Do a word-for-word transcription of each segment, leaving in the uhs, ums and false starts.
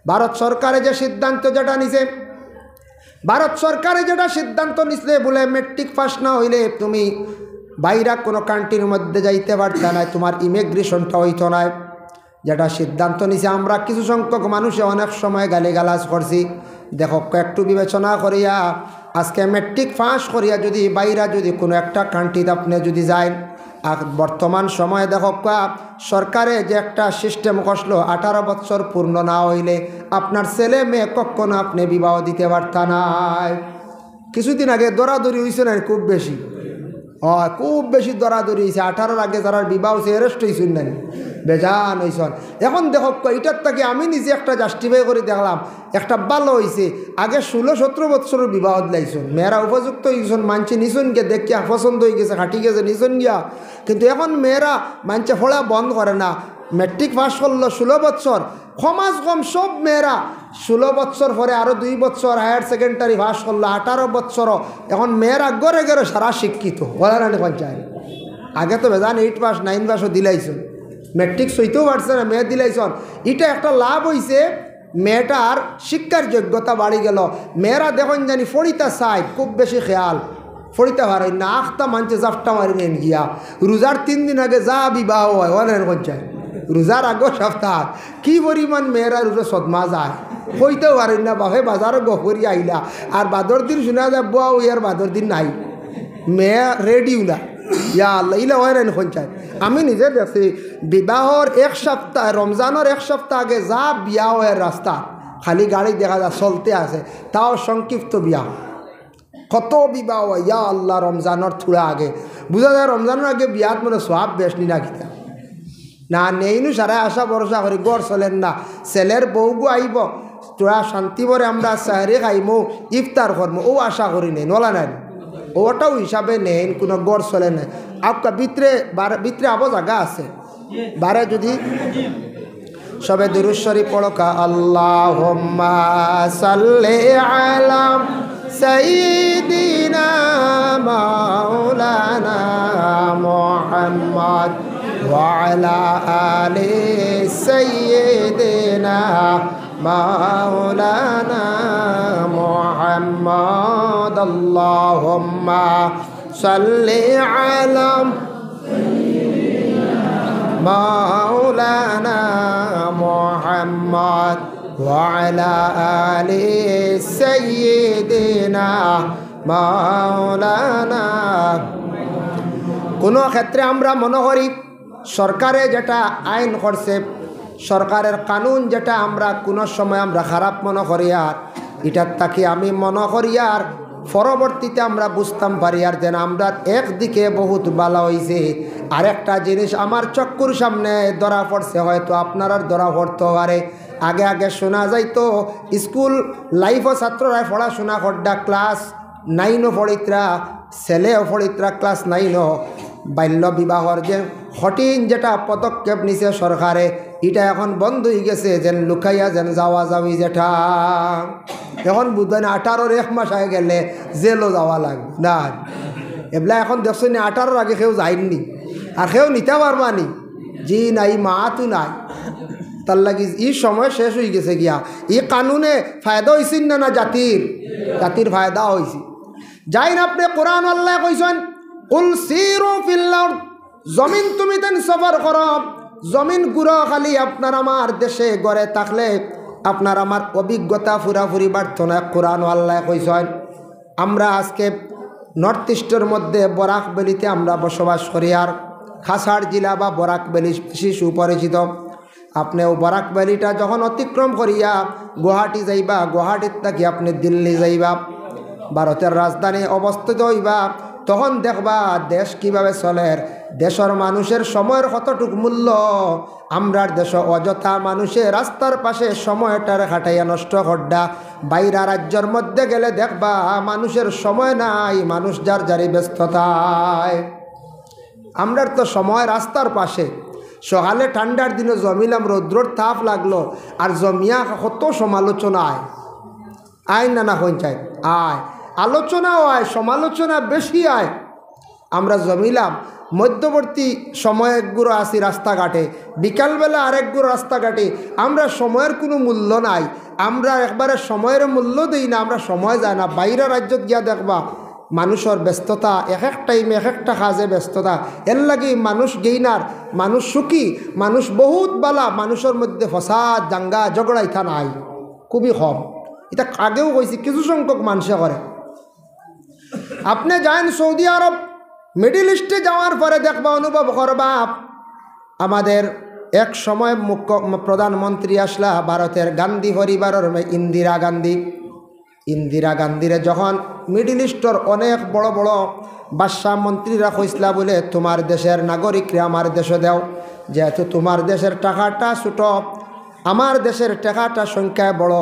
ভারত সরকারে যে সিদ্ধান্ত যেটা নিছে, ভারত সরকারে যেটা সিদ্ধান্ত নিছে, বলে মেট্রিক পাস না হইলে তুমি বাইরা কোনো কান্ট্রির মধ্যে যাইতে পারতা না, তোমার ইমিগ্রেশনটা হইতো না। যেটা সিদ্ধান্ত নিছে, আমরা কিছু সংখ্যক মানুষে অনেক সময় গালিগালাজ করছি। দেখো, একটু বিবেচনা করিয়া আজকে মেট্রিক পাস করিয়া যদি বাইরা যদি কোনো একটা কান্ট্রিত আপনি যদি যাইন, আর বর্তমান সময়ে দেখো, সরকারে যে একটা সিস্টেম করলো, আঠারো বছর পূর্ণ না হইলে আপনার ছেলে মেয়ে কখনো আপনি বিবাহ দিতে পারতা নায়। কিছুদিন আগে দরাদরি হইছে না খুব বেশি? অয়, খুব বেশি দরাদরি হইছে। আঠারোর আগে যারার বিবাহ হইছে, অ্যারেস্ট হইছইন না, বেজান হইছইন। এখন দেখো, ইটার থাকি আমি নিজে একটা জাস্টিফাই করি দেখলাম, একটা ভালা হইছে। আগে ষোলো সতেরো বছরর বিবাহ দিলাইছইন, মেয়েরা উপযুক্ত হইছইন, মানষে নিছইন গিয়া দেখিয়া পছন্দ হই গেছে, খাটি গেছে, নিছইন গিয়া। কিন্তু এখন মেয়েরা, মানষে পড়া বন্ধ করে না, মেট্রিক পাস করলো ষোলো বছর, কমাস কম সব মেয়েরা ষোলো বছর পরে আরো দুই বছর হায়ার সেকেন্ডারি পাস করলো, আঠারো বছর। এখন মেয়েরা ঘরে ঘরে সারা শিক্ষিত, বলে না নি পঞ্চায়েত? আগে তো বেজান এইট পাস, নাইন পাসও দিলাইছইন, মেট্রিক সইতেও পারছে না, মেয়ে দিলাইছইন। ইটা একটা লাভ হইছে, মেয়েটার শিক্ষার যোগ্যতা বাড়ি গেল। মেয়েরা দেখইন জানি পড়িতা চায়, খুব বেশি খেয়াল, পড়িতা পারইন না, আখতা মানষে জাপটা মারি নেইন গিয়া। রোজার তিন দিন আগে যা বিবাহ হয়, অয় না নি পঞ্চায়েত? রোজার আগর সপ্তাহ কি পরিমাণ মেয়েরার উপরে সদমা যায়, কইতেও পারইন না। বাপে বাজারো গফ করি আইলা, আর বাদর দিন শুনা যায় বুয়া অইয়ার বাদর দিন নাই, মেয়ে রেডিও না। ইয়া আল্লাহ, ইলা অয় না নি পঞ্চায়েত? আমি নিজে দেখছি, বিবাহর এক সপ্তাহ, রমজানর এক সপ্তাহ আগে যা বিয়া অয় রাস্তা, খালি গাড়ি দেখা যায় চলতে আছে, তাও সংক্ষিপ্ত বিয়া। কত বিবাহ অয়, ইয়া আল্লাহ, রমজানর থুড়া আগে। বুঝা যায় রমজানর আগে বিয়াত মনে সওয়াব বেশ নি না কিতা? না, নেইনু সারায় আশা ভরসা করি, ঘর চলের না। ছেলের বউগু আইব, থুড়া শান্তি ভরে আমরা সাহরি খাইমু, ইফতার করমু, অউ আশা করি নেইন, অলা নায় নি? অটাও হিসাবে নেইন, কোনো ঘর চলের না। আপকা ভিতরে, বার-, ভিতরে আবো জাগা আছে। বারে যদি সবে দুরূদ শরীফ পড়ো কা, আল্লাহুম্মা সাল্লি আলা সাইয়্যিদিনা মাওলানা মুহাম্মদ ওয়া আলা আলি সাইয়্যিদিনা মাওলানা মুহাম্মদ। আল্লাহুম্মা সাল্লি আলা মাওলানা মুহাম্মদ ওয়া আলা আলি সাইয়্যিদিনা মাওলানা। কোনো ক্ষেত্রে আমরা মনে করি সরকারে যেটা আইন করছে, সরকারের কানুন যেটা আমরা কোনো সময় আমরা খারাপ মনে করি, আর ইটার থাকি আমি মনে করি আর পরবর্তীতে আমরা বুঝতাম পারি আর যেন আমরার একদিকে বহুত ভালা হইছে। আরেকটা জিনিস আমার চক্ষুর সামনে ধরা পড়ছে, হয়তো আপনারার ধরা পড়তো পারে। আগে আগে শোনা যাইতো স্কুল লাইফও ছাত্ররা পড়াশোনা করডা, ক্লাস নাইনও পড়িত্রা, ছেলেও পড়িত্রা ক্লাস নাইনও। বাল্য বিবাহর যে কঠিন যেটা পদক্ষেপ নিছে সরকারে, ইটা এখন বন্ধ হই গেছে, যেন লুকাইয়া যেন যাওয়া যাওয়ি যেটা। এখন বুঝইন আঠারোর এক মাস আগে গেলে জেলও যাওয়া লাগবো না। এবলা এখন দেখছইন নি, আঠারোর আগে কেউ যাইন নি, আর কেউ নিতা পারবা নি। জি নাই, মাতও নাই। তার লাগি ই সময় শেষ হই গেছে গিয়া। ই কানুনে ফায়দা হইছে না, না জাতির? জাতির ফায়দা হইছে। যাইন আপনে, কোরআন আল্লায় কইছইন, "কুল সিরু ফিল আরদ", জমিন তুমি তাইন সফর করো, জমিন ঘুরো। খালি আপনার আমার দেশে ঘরে থাকলে আপনার আমার অভিজ্ঞতা পুরাপুরি বাড়তো না। কোরআন আল্লায় কইছইন, আমরা আজকে নর্থ ইস্টর মধ্যে বরাক ভ্যালিতে আমরা বসবাস করি, আর কাছাড় জেলা বা বরাক ভ্যালি বেশি সুপরিচিত। আপনে অউ বরাক ভ্যালিটা যখন অতিক্রম করিয়া গুয়াহাটি যাইবা, গুয়াহাটির থাকি আপনে দিল্লি যাইবা, ভারতের রাজধানী অবস্থিত হইবা, তখন দেখবা দেশ কিভাবে চলের, দেশর মানুষের সময়র কতটুক মূল্য। আমরার দেশো অযথা মানুষে রাস্তার পাশে সময়টারে কাটাইয়া নষ্ট করডা। বাইরা রাজ্যর মধ্যে গেলে দেখবা মানুষের সময় নাই, মানুষ যার যারই ব্যস্ততায়। আমরার তো সময় রাস্তার পাশে। সকালে ঠান্ডার দিনে জমিলাম, রৌদ্রর তাপ লাগলো, আর জমিয়া কত সমালোচনা আয়, আয় না, না পঞ্চায়েত আয়, আলোচনাও আয়, সমালোচনা বেশি আয়। আমরা জমিলাম, মধ্যবর্তী সময় একগুলো আছি রাস্তাঘাটে, বিকালবেলা আরেকগুলো রাস্তাঘাটে। আমরা সময়র কুনু মূল্য নাই, আমরা একবারে সময়র মূল্য দেই না, আমরা সময় যায় না। বাইরা রাজ্যত গিয়া দেখবা, মানুষর ব্যস্ততা, এক এক টাইমে এক একটা কাজে ব্যস্ততা। এরলাগি মানুষ গেইনার, মানুষ সুখী, মানুষ বহুত বালা, মানুষর মধ্যে ফসাদ, দাঙ্গা, ঝগড়া ইতা নাই, খুবই কম। ইতা আগেও কইছি, কিছু সংখ্যক মানষে করে। আপনে যাইন সৌদি আরব, মিডল ইস্টে যাওয়ার পরে দেখবা, অনুভব করবা, আমাদের এক সময় মুখ্য প্রধানমন্ত্রী আছলা ভারতর গান্ধী পরিবারর মে-, ইন্দিরা গান্ধী। ইন্দিরা গান্ধীরে যখন মিডল ইস্টর অনেক বড় বড় বাদশা মন্ত্রীরা কইছলা বুলে, "তুমার দেশর নাগরিকরে আমার দেশো দেও, যেহেতু তুমার দেশর টেকাটা ছোট, আমার দেশর টেকাটা সংখ্যায় বড়,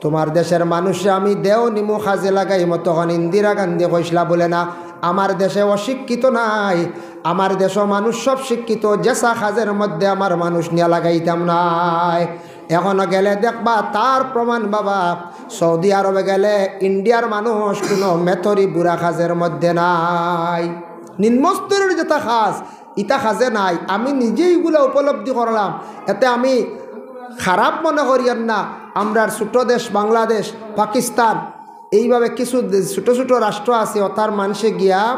তুমার দেশর মানুষরে আমি দেও নিমু কাজে লাগাইমু।" তখন ইন্দিরা গান্ধী কইছলা বুলে, "না, আমার দেশে অশিক্ষিত নাই, আমার দেশো মানুষ সব শিক্ষিত, যেসা কাজর মধ্যে আমার মানুষ নিয়া লাগাইতাম নায়।" এখনো গেলে দেখবা তার প্রমাণ বাবা, সৌদি আরবে গেলে ইন্ডিয়ার মানুষ কুনু মেথরি বুরা কাজর মধ্যে নাই। নিম্নস্তরর যেতা কাজ, ইতা কাজে নাই। আমি নিজে ইগুলা উপলব্ধি করলাম, এতে আমি খারাপ মনে করিয়ার না। আমরার ছোট দেশ বাংলাদেশ, পাকিস্তান, এইভাবে কিছু দে-, ছোট ছোট রাষ্ট্র আছে, অতার মানষে গিয়া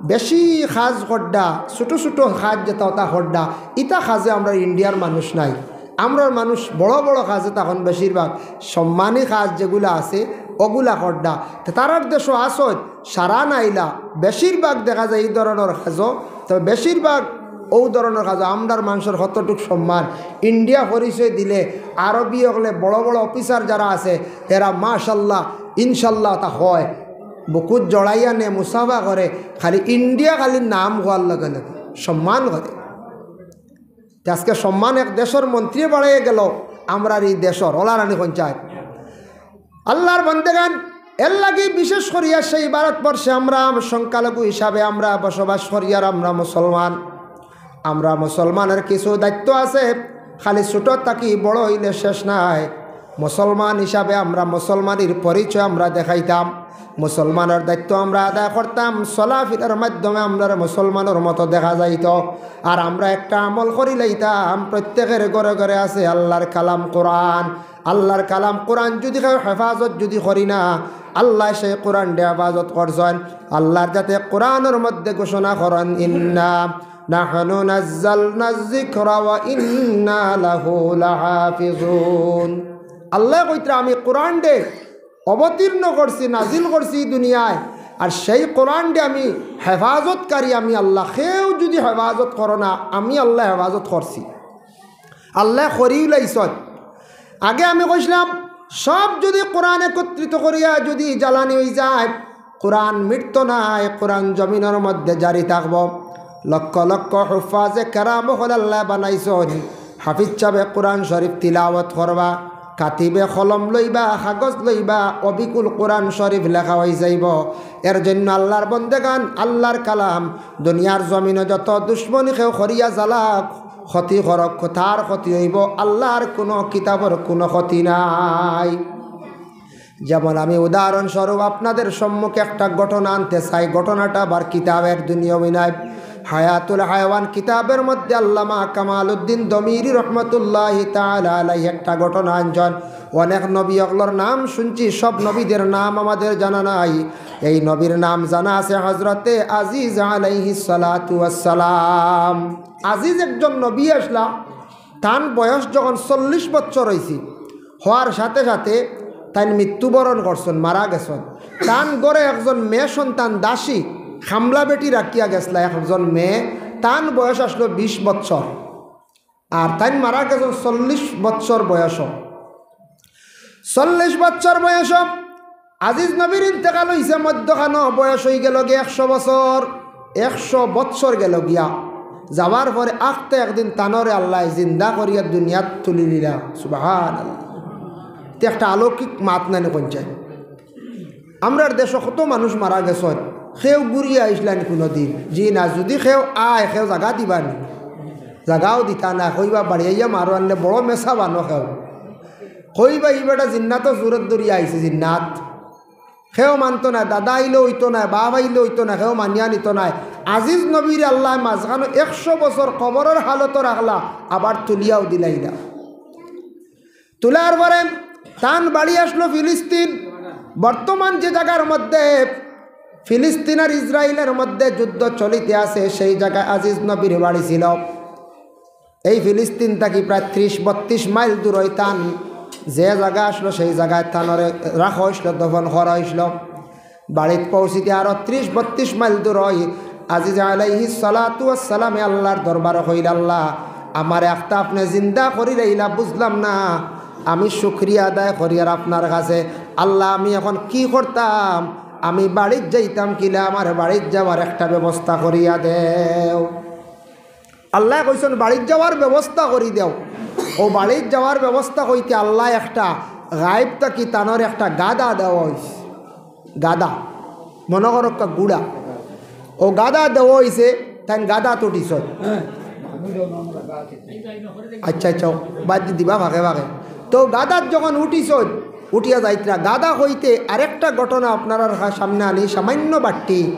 বেশি কাজ করডা, ছোট ছোট কাজ যেতা অতা করডা, ইতা কাজে আমরার ইন্ডিয়ার মানুষ নাই। আমরার মানুষ বড় বড় কাজে তখন বেশিরভাগ সম্মানী কাজ যেগুলা আছে, ওগুলা করডা। তে তারার দেশো আসত, সারা নাইলা, বেশিরভাগ দেখা যায় এই ধরনর কাজও। তবে বেশিরভাগ ও ধরনর কাজও আমরার মানষর কতটুক সম্মান, ইন্ডিয়া পরিচয় দিলে আরবি অকলে, বড় বড় অফিসার যারা আছে, এরা মাশাল্লাহ, ইনশাল্লাহ তা কয়, বুকুত জড়াইয়া নে, মুসাফা করে, খালি ইন্ডিয়া খালি নাম কওয়ার লগে লগে সম্মান করে। তে আজকে সম্মান এক দেশর মন্ত্রী বাড়াইয়া গেল, আমরার ই দেশর ওলারানি পঞ্চায়েত। আল্লার বন্দেগান, এরলাগি বিশেষ করিয়া সেই ভারতবর্ষে আমরা সংখ্যালঘু হিসাবে আমরা বসবাস করি, আর আমরা মুসলমান। আমরা মুসলমানর কিছু দায়িত্ব আছে, খালি ছোট থাকি বড় অইলে শেষ নাই। মুসলমান হিসাবে আমরা মুসলমানির পরিচয় আমরা দেখাইতাম, মুসলমানর দায়িত্ব আমরা আদায় করতাম, চলাফিরার মাধ্যমে আমরারে মুসলমানর মতো দেখা যাইতো। আর আমরা একটা আমল করি লাইতাম, প্রত্যেকর ঘরে ঘরে আছে আল্লার কালাম কোরআন। আল্লার কালাম কোরআন যুদি কেউ হেফাজত যুদি করি না, আল্লায় সেই কোরআনরে হেফাজত করছইন। আল্লার যাতে কোরআনর মধ্যে ঘোষণা করইন, "ইন্না নাহনু নাজ্জালনা যিকরা ওয়া ইন্না লাহু লাহাফিজুন।" আল্লায় কইতরা, "আমি কোরআনরে অবতীর্ণ করছি, নাজিল করছি ই দুনিয়ায়, আর সেই কোরআনরে আমি হেফাজতকারী, আমি আল্লাহ। কেউ যুদি হেফাজত করো না, আমি আল্লায় হেফাজত করছি।" আল্লায় করিউ লাইছইন। আগে আমি কইছলাম, সব যুদি কোরআন একত্রিত করিয়া যুদি জ্বালানি অইযায়, কোরআন মিটতো নায়, কোরআন জমিনর মধ্যে জারি থাকবো। লক্ষ লক্ষ হুফাজে কেরাম অকল আল্লায় বানাইছইন। হাফিজ সাবে কোরআন শরীফ তিলাওয়াত করবা, কাতিবে কলম লইবা, কাগজ লইবা, অবিকুল কোরআন শরীফ লেখা অইযাইবো। এর জন্য আল্লার বন্দেগান, আল্লার কালাম দুনিয়ার জমিনো যত দুশমনি কেউ করিয়া জ্বালাউক, ক্ষতি করউক, তার ক্ষতি অইবো, আল্লার কুনু কিতাবর কুনু ক্ষতি নাই। যেমন আমি উদাহরণস্বরূপ আপনাদের সম্মুখে একটা ঘটনা আনতে চাই, ঘটনাটা আবার কিতাবর দুনিয়াবি নায়। হায়াতুল হায়াওয়ান কিতাবর মধ্যে আল্লামা কামালউদ্দিন দমিরি রহমতুল্লাহি তাআলা আলাইহি একটা ঘটনা আনছইন। অনেক নবী অকলর নাম শুনছি, সব নবীদের নাম আমাদের জানা নাই। এই নবীর নাম জানা আছে হযরতে আজিজ আলাইহিস সালাতু ওয়াস সালাম। আজিজ একজন নবী আছলা, তান বয়স যখন চল্লিশ বছর অইছে, হওয়ার সাথে সাথে তাইন মৃত্যুবরণ করছইন, মারা গেছইন। তান ঘরে একজন মেয়ে সন্তান দাসী, কামলা বেটি রাখিয়া গেছলা একজন মেয়ে, তান বয়স আছলো বিশ বছর। আর তাইন মারা গেছইন চল্লিশ বছর বয়স। চল্লিশ বছর বয়স। আজিজ নবীর ইন্তেকাল অইছে মধ্যখানো, বয়স অইগেলো গিয়া একশো বছর। একশো বছর গেলো গিয়া। যাওয়ার পরে আখতা একদিন তানরে আল্লায় জিন্দা করিয়া দুনিয়াত তুলি নিলা। সুবহানাল্লাহ। ইতা একটা অলৌকিক মাত নানি কইন চাই। আমরার দেশো কত মানুষ মারা গেছইন, কেউ ঘুরিয়া আইছলানি কুনুদিন? জি না। যুদি কেউ আয়, কেউ জাগা দিবানি? জাগাও দিতা না, কইবা বাড়ি আইয়া মারো, আনলে বড় মেছা বানো কেউ। কইবা ই বেটা জিন্নাতো জুরত ধরিয়া আইছে, জিন্নাত। কেউ মানতো নায়, দাদা আইলে অইতো নায়, বাপ আইলে অইতো নায়, কেউ মানিয়া নিতো নায়। আজিজ নবীরে আল্লায় মাঝখানো একশো বছর কবরর হালতো রাখলা, আবার তুলিয়াও দিলাইলা। তুলার পরে তান বাড়ি আসলো ফিলিস্তিন। বর্তমান যে জাগার মধ্যে ফিলিস্তিন আর ইসরাইলর মধ্যে যুদ্ধ চলিতে আছে, সেই জাগায় আজিজ নবীর বাড়ি ছিল। এই ফিলিস্তিন থাকি প্রায় ত্রিশ বত্রিশ মাইল দূরই তান যে জাগা আসলো, সেই জাগায় তানরে রাখা অইছিল, দফন করা অইছিল। বাড়িত পৌঁছিতে আরো ত্রিশ বত্রিশ মাইল দূরই আজিজ আলাইহিস সালাতু ওয়াস সালামে আল্লার দরবারো কইলা, "আল্লা, আমারে একটা আপনে জিন্দা করিলাইলা, বুঝলাম না, আমি শুকরিয়া আদায় করিয়ার আপনার কাছে। আল্লা, আমি এখন কি করতাম? আমি বাড়িত যাইতাম কিলা? আমার বাড়িত যাওয়ার একটা ব্যবস্থা করিয়া দেও।" আল্লায় কইছইন, "বাড়িত যাওয়ার ব্যবস্থা করি দেও।" অউ বাড়িত যাওয়ার ব্যবস্থা কইতে আল্লায় একটা গায়েব থাকি তানরে একটা গাদা দেওয়া অইছে। গাদা, মনো করউক্কা ঘুড়া। অউ গাদা দেওয়া অইছে, তাইন গাদাত উঠিছইন। আচ্ছা, আচ্ছা, বাদ দি দিবা ফাঁকে ফাঁকে। তো গাদাত যখন উঠিছইন, উঠিয়া যাইতরা, গাদা কইতে আরেকটা ঘটনা আপনারার সামনে আনি, সামান্য বাট্টি।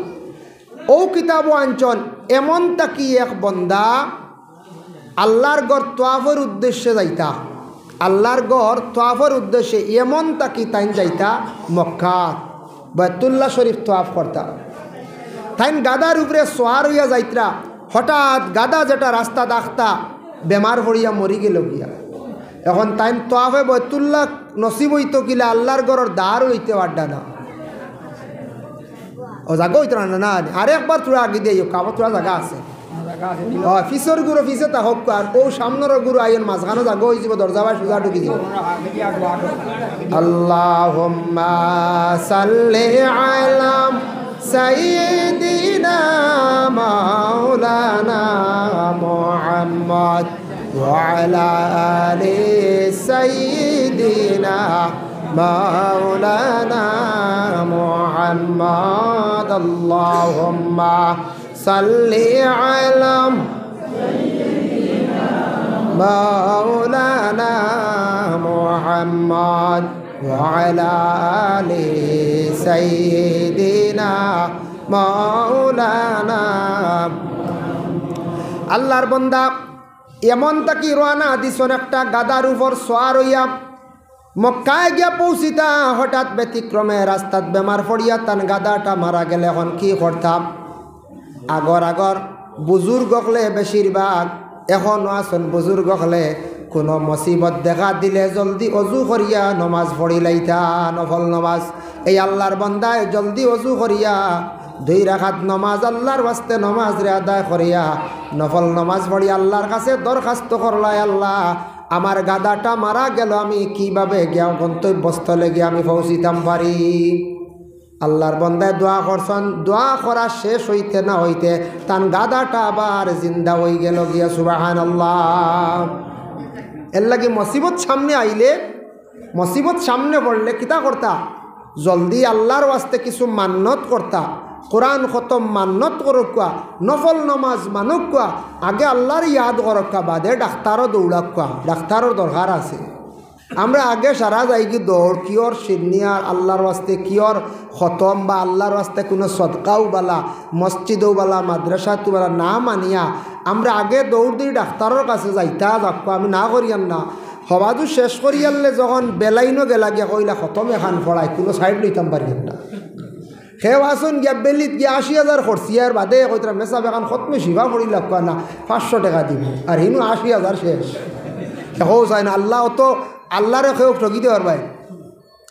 অউ কিতাবো আনছইন, এমন থাকি এক বন্দা আল্লার ঘর তোয়াফর উদ্দেশ্যে যাইতা, আল্লার ঘর তোয়াফর উদ্দেশ্যে এমন থাকি তাইন যাইতা মক্কাত, বায়তুল্লাহ শরীফ তোয়াফ করতা। তাইন গাদার উপরে সোয়ার অইয়া যাইতরা, হঠাৎ গাদা যেটা রাস্তাত আখতা বেমার পড়িয়া মরি গেলো গিয়া। এখন তাইন তোয়াফে বায়তুল্লাহ নসিব অইতো কিলা, আল্লার ঘরর দ্বারও লইতে পারতা না। অউ জাগা অইতো না, না, না, আরেকবার থুড়া আগে দিয়া আইও, কাবো থুড়া জাগা আছে। অউ, পিছর গুরু পিছে থাকউক্কা, আর অউ সামনর গুরু আইন, মাঝখানো জাগা অইযিবো, দরজা বায় সুজা ঢুকি যিবো। আল্লাহুম্মা সাল্লি আলা সাইয়্যিদিনা মাওলানা মুহাম্মদ ওয়া আলা আলি সাইয়্যিদিনা মাওলানা মুহাম্মদ। আল্লাহুম্মা সাল্লি আলা মাওলানা মুহাম্মদ ওয়া আলা আলি সাইয়্যিদিনা মাওলানা। আল্লার বন্দা এমন থাকি রওয়ানা দিছইন একটা গাদার উপর সোয়ার অইয়া। মক্কায় গিয়া পৌঁছিতা, হঠাৎ ব্যতিক্রমে রাস্তাত বেমার পড়িয়া তান গাদাটা মারা গেলে এখন কি করতাম? আগর আগর বুজুর্গ অকলে বেশিরভাগ, এখনো আছইন বুজুর্গ অকলে, কুনু মুসিবত দেখা দিলে জলদি অজু করিয়া নমাজ পড়িলাইতা, নফল নমাজ। এই আল্লার বন্দায় জলদি অজু করিয়া দুই রাকাত নমাজ আল্লার ওয়াস্তে নমাজরে আদায় করিয়া নফল নমাজ পড়িয়া আল্লার কাছে দরখাস্ত করলা, "আল্লা, আমার গাদাটা মারা গেলো, আমি কিভাবে গিয়া গন্তব্যস্থলে গিয়া আমি পৌঁছিতাম পারি?" আল্লার বন্দায় দোয়া করছইন, দোয়া করা শেষ অইতে না অইতে তান গাদাটা আবার জিন্দা অইগেলো গিয়া। সুবহানাল্লাহ। এরলাগি মুসিবত সামনে আইলে, মুসিবত সামনে পড়লে কিতা করতা? জলদি আল্লার ওয়াস্তে কিছু মান্নত করতা, কোরআন খতম মান্নত করউক্কা, নফল নমাজ মানউক্কা, আগে আল্লারে ইয়াদ করউক্কা, বাদে ডাক্তারো দৌড়াউক্কা, ডাক্তারর দরকার আছে। আমরা আগে সারা যাইগি দৌড়, কিওর সিনিয়র আল্লার ওয়াস্তে, কিওর খতম বা আল্লার ওয়াস্তে কুনু সদকাও বালা, মসজিদও বালা, মাদ্রাসাত বালা না মানিয়া আমরা আগে দৌড় দি ডাক্তারর কাছে যাইতা, যাউক্কা, আমি না করিয়ার না। হবাজু শেষ করিয়ারলে যখন বেলাইনো গেলা গিয়া কইলা, "খতম এখান পড়াই, কুনু সাইড লইতাম পারিয়ার না।" কেউ আছইন গিয়া বেলিত গিয়া আশি হাজার খরচিয়ার বাদে কইতরা, "মেসাব এখান খতমে শিফা পড়িলাউক্কা না, পাঁচশো টেকা দিমু।" আর হিনু আশি হাজার শেষ। কেউ চায় না, আল্লা অত, আল্লারে কেউ ঠগি দেওয়ার ভাই।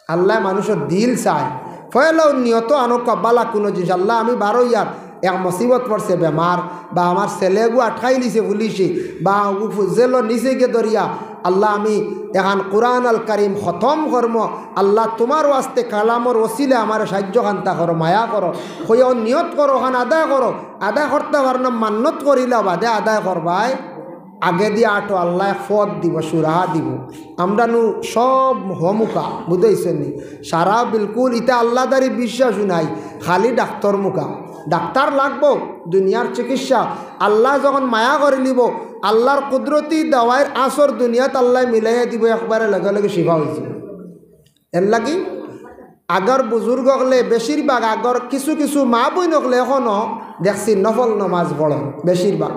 আল্লায় মানুষর দিল চায়। পয়লাউ নিয়ত আনউক্কা বালা কুনু জিনিস, "আল্লা, আমি বারইয়ার, এক মুসিবত পড়ছে, বেমার, বা আমার ছেলেগু আটকাইলিছে পুলিশে, বা জেলর নিচে গিয়া ধরিয়া, আল্লা, আমি এখান কুরআন আল কারীম খতম করমু, আল্লা, তুমার ওয়াস্তে কালামর ওসিলা আমারে সাইয্য খান্তা করো, মায়া করো।" কইয়া অউ নিয়ত করো, অখান আদায় করো, আদায় করতা পারো না, মান্নত করিলা বাদে আদায় করবায়। আগেদি আটো, আল্লায় এক পথ দিবো, সুরাহা দিবো। আমরা নু সব হমুকা, বুঝাইছইন নি? সারা বিলকুল ইতা আল্লাদারি বিশ্বাসউ নাই, খালি ডাক্তার মুকা। ডাক্তার লাগবো, দুনিয়ার চিকিৎসা। আল্লায় যখন মায়া করিলিবো, আল্লার কুদরতি দাওয়াইর আসর দুনিয়াত আল্লায় মিলাইয়া দিবো, একবারে লগে লগে শিফা অইযিবো। এরলাগি আগর বুজুর্গ অকলে, বেশিরভাগ আগর কিছু কিছু মা বইন অকলে এখনো দেখছি নফল নমাজ পড়ইন বেশিরভাগ।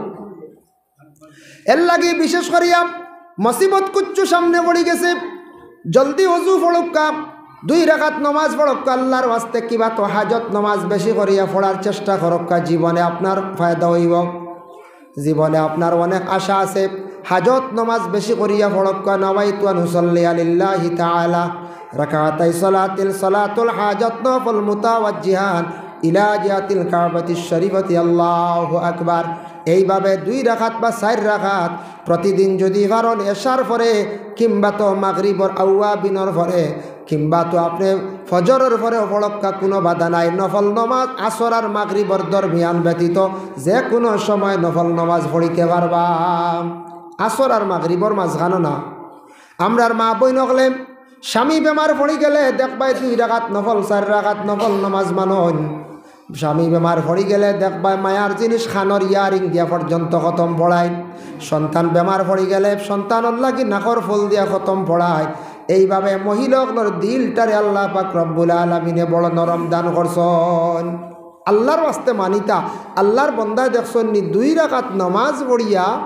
এরলাগি বিশেষ করিয়া মুসিবত কুচ্ছু সামনে পড়ি গেছে, জলদি অজু পড়উক্কা, দুই রাকাত নমাজ পড়উক্কা, আল্লার ওয়াস্তে কিবা তো হাজত নমাজ বেশি করিয়া পড়ার চেষ্টা করউক্কা, জীবনে আপনার ফায়দা অইবো। জীবনে আপনার অনেক আশা আছে, হাজত নমাজ বেশি করিয়া পড়উক্কা, নাওয়াইতু আন উসাল্লিয়া লিল্লাহি তাআলা রাকাতাই সালাতিল, সালাতুল হাজত নফল মুতাওয়াজ্জিহান ইলা জিহাতিল কাবাতিশ শরীফাতি, আল্লাহু আকবার। এইভাবে দুই রাকাত বা চাইর রাকাত প্রতিদিন যুদি পারইন, এশার পরে কিংবা তো মাগরিবর আউয়াবিনর পরে, কিংবা তো আপনে ফজরর পরেও পড়উক্কা, কুনু বাধা নাই। নফল নমাজ আসর আর মাগরিবর দরমিয়ান ব্যতীত যে কুনু সময় নফল নমাজ পড়িতে পারবা। আসর আর মাগরিবর মাঝখানো না। আমরার মা বইন অকলে স্বামী বেমার পড়ি গেলে দেখবায় দুই রাকাত নফল, চাইর রাকাত নফল নমাজ মানইন। স্বামী বেমার পড়ি গেলে দেখবায় মায়ার জিনিস কানর ইয়ারিং দিয়া পর্যন্ত খতম পড়াইন। সন্তান বেমার পড়ি গেলে সন্তানর লাগি নাকর ফুল দিয়া খতম পড়াইন। এইভাবে মহিলা অকলর দিলটারে আল্লাহ পাক রব্বুল আলামিনে বড় নরম দান করছইন। আল্লার ওয়াস্তে মানিতা, আল্লার বন্দায় দেখছইন নি, দুই রাকাত নমাজ পড়িয়া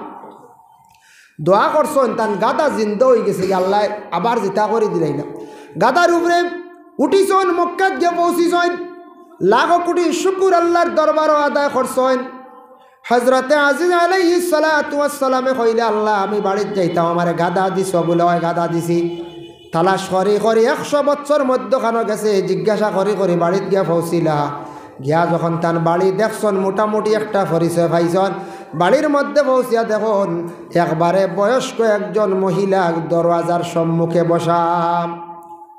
দোয়া করছইন, তান গাদা জিন্দা অইগেছে, আল্লায় আবার জিতা করি দিলাইলা। গাদার উপরে উঠিছইন, মক্কাত গিয়া পৌঁছিছইন, লাখো কোটি শুকুর আল্লার দরবারো আদায় করছইন। হজরতে আজিজ আলাইহিস সালাতু ওয়াস সালামে কইলা, "আল্লাহ, আমি বাড়িত যাইতাম, আমারে গাদা দিছো।" বুলে, "অয় গাদা দিছি।" তালাশ করি করি একশো বছর মধ্যখানো গেছে, জিজ্ঞাসা করি করি বাড়িত গিয়া পৌঁছিলা। গিয়া যখন তান বাড়ি দেখছইন, মোটামুটি একটা পরিচয় পাইছইন, বাড়ির মধ্যে পৌঁছিয়া দেখইন একবারে বয়স্ক একজন মহিলা দরওয়াজার সম্মুখে বসা।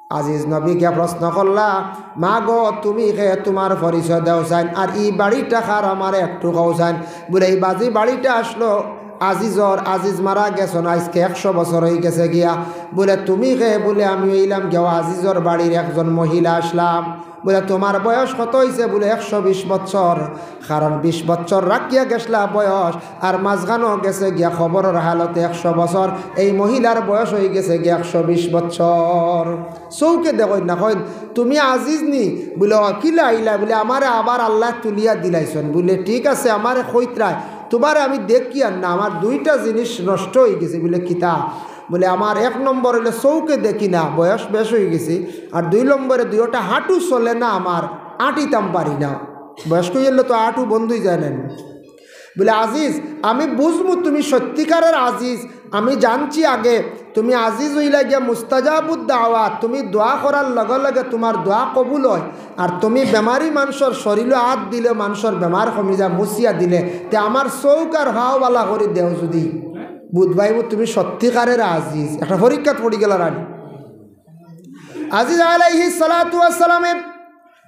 আজিজ নবী গিয়া প্রশ্ন করলা, "মা গো, তুমি কে? তুমার পরিচয় দেও চাইন, আর ই বাড়িটা কার, আমারে একটু কও চাইন।" বুলে, "ই বাজি বাড়িটা আছলো আজিজর, আজিজ মারা গেছইন, আইজকে একশো বছর অইগেছে গিয়া।" বুলে, "তুমি কে?" বুলে, "আমি অইলাম গিয়া আজিজর বাড়ির একজন মহিলা আছলাম।" বুলে, "তুমার বয়স কত অইছে?" বুলে, "একশো বিশ বছর।" কারণ বিশ বছর রাখিয়া গেছলা বয়স, আর মাঝখানো গেছে গিয়া কবরর হালতে একশো বছর, এই মহিলার বয়স অইগেছে গিয়া একশো বিশ বছর। চউখে দেখইন না, কইন, "তুমি আজিজ নি?" বুলে, "অ, কিলা আইলা?" বুলে, "আমারে আবার আল্লায় তুলিয়া দিলাইছইন।" বুলে, "ঠিক আছে, আমারে কইতরায়, তুমারে আমি দেখিয়ার না, আমার দুইটা জিনিস নষ্ট অইগেছে।" বুলে, "কিতা?" বুলে, "আমার এক নম্বর অইলো চউখে দেখি না, বয়স বেশ অইগেছে, আর দুই নম্বরে দুইওটা হাঁটু চলে না আমার, আটিতাম পারি না, বয়স্ক অইলে তো আটু বন্ধ অইযায় না।" বুলে, "আজিজ, আমি বুঝমু তুমি সত্যিকারের আজিজ, আমি জানছি আগে তুমি আজিজ অইলা গিয়া মুস্তাজাবুদ দাওয়াত, তুমি দোয়া করার লগে লগে তুমার দোয়া কবুল অয়, আর তুমি বেমারি মানষর শরীলো আত দিলে মানষর বেমার কমি যায়, মুছিয়া দিলে, তে আমার চউখ আর পাও বালা করি দেও যুদি, বুঝবায়মু তুমি সত্যিকারের আজিজ।" একটা পরীক্ষাত পড়ি গেলা রানী। আজিজ আলাইহিস সালাতু ওয়াস সালামে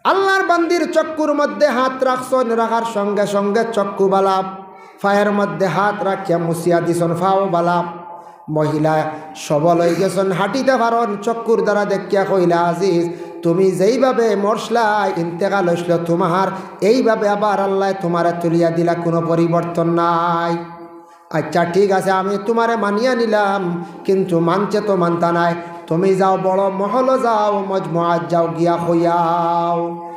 আল্লার বান্দির চক্ষুর মধ্যে হাত রাখছইন, রাখার সঙ্গে সঙ্গে চক্ষু বালা, পায়ের মধ্যে হাত রাখিয়া মুছিয়া দিছইন, পাও বালা। মহিলা সবল অইগেছইন, হাঁটিতা পারইন, চক্ষুর দ্বারা দেখিয়া কইলা, "আজিজ, তুমি যেইভাবে মরছলায়, ইন্তেকাল অইছলো তুমার, এইভাবে আবার আল্লায় তুমারে তুলিয়া দিলা, কুনু পরিবর্তন নাই।" "আইচ্ছা, ঠিক আছে, আমি তুমারে মানিয়া নিলাম, কিন্তু মানতে তো মানতা নায়। তুমি যাও, বড় মহলো যাও, মজমুআত যাও, গিয়া কইয়াও।"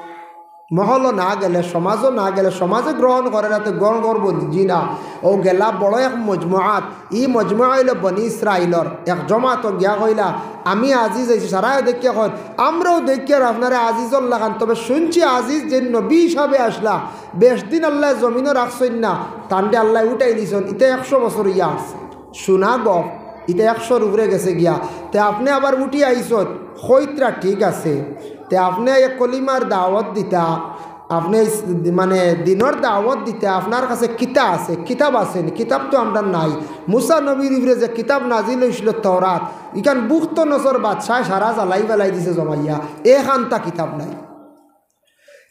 মহলো না গেলে, সমাজো না গেলে, সমাজে গ্রহণ করে না, তে গ্রহণ করবো নি? জি না। অউ গেলা বড় এক মজমুআত, ই মজমুআ অইলো বনি ইসরাইলর, এক জমাতো গিয়া কইলা, "আমি আজিজ অইছি।" সারায় দেখিয়া কইন, "আমরাও দেখিয়ার আপনারে আজিজর লাখান, তবে শুনছি আজিজ যে নবী হিসাবে আছলা, বেশদিন আল্লায় জমিনো রাখছইন না, তানরে আল্লায় উঠাই নিছইন, ইতা একশো বছর অইয়া আছে।" শুনা গফ, ইতা একশোর উপরে গেছে গিয়া, তে আপনে আবার উঠি আইছইন, কইতরা ঠিক আছে, তে আপনে এক কলিমার দাওয়াত দিতা, আপনে ইস-, মানে দিনর দাওয়াত দিতা, আপনার কাছে কিতা আছে? কিতাব আছে নি? কিতাব তো আমরার নাই। মুসা নবীর উপরে যে কিতাব নাজিল অইছিল তওরাত, ইখান বুখতনছর বাদশায় সারা জ্বালাই ফালাই দিছে জমাইয়া, এখানতা কিতাব নাই।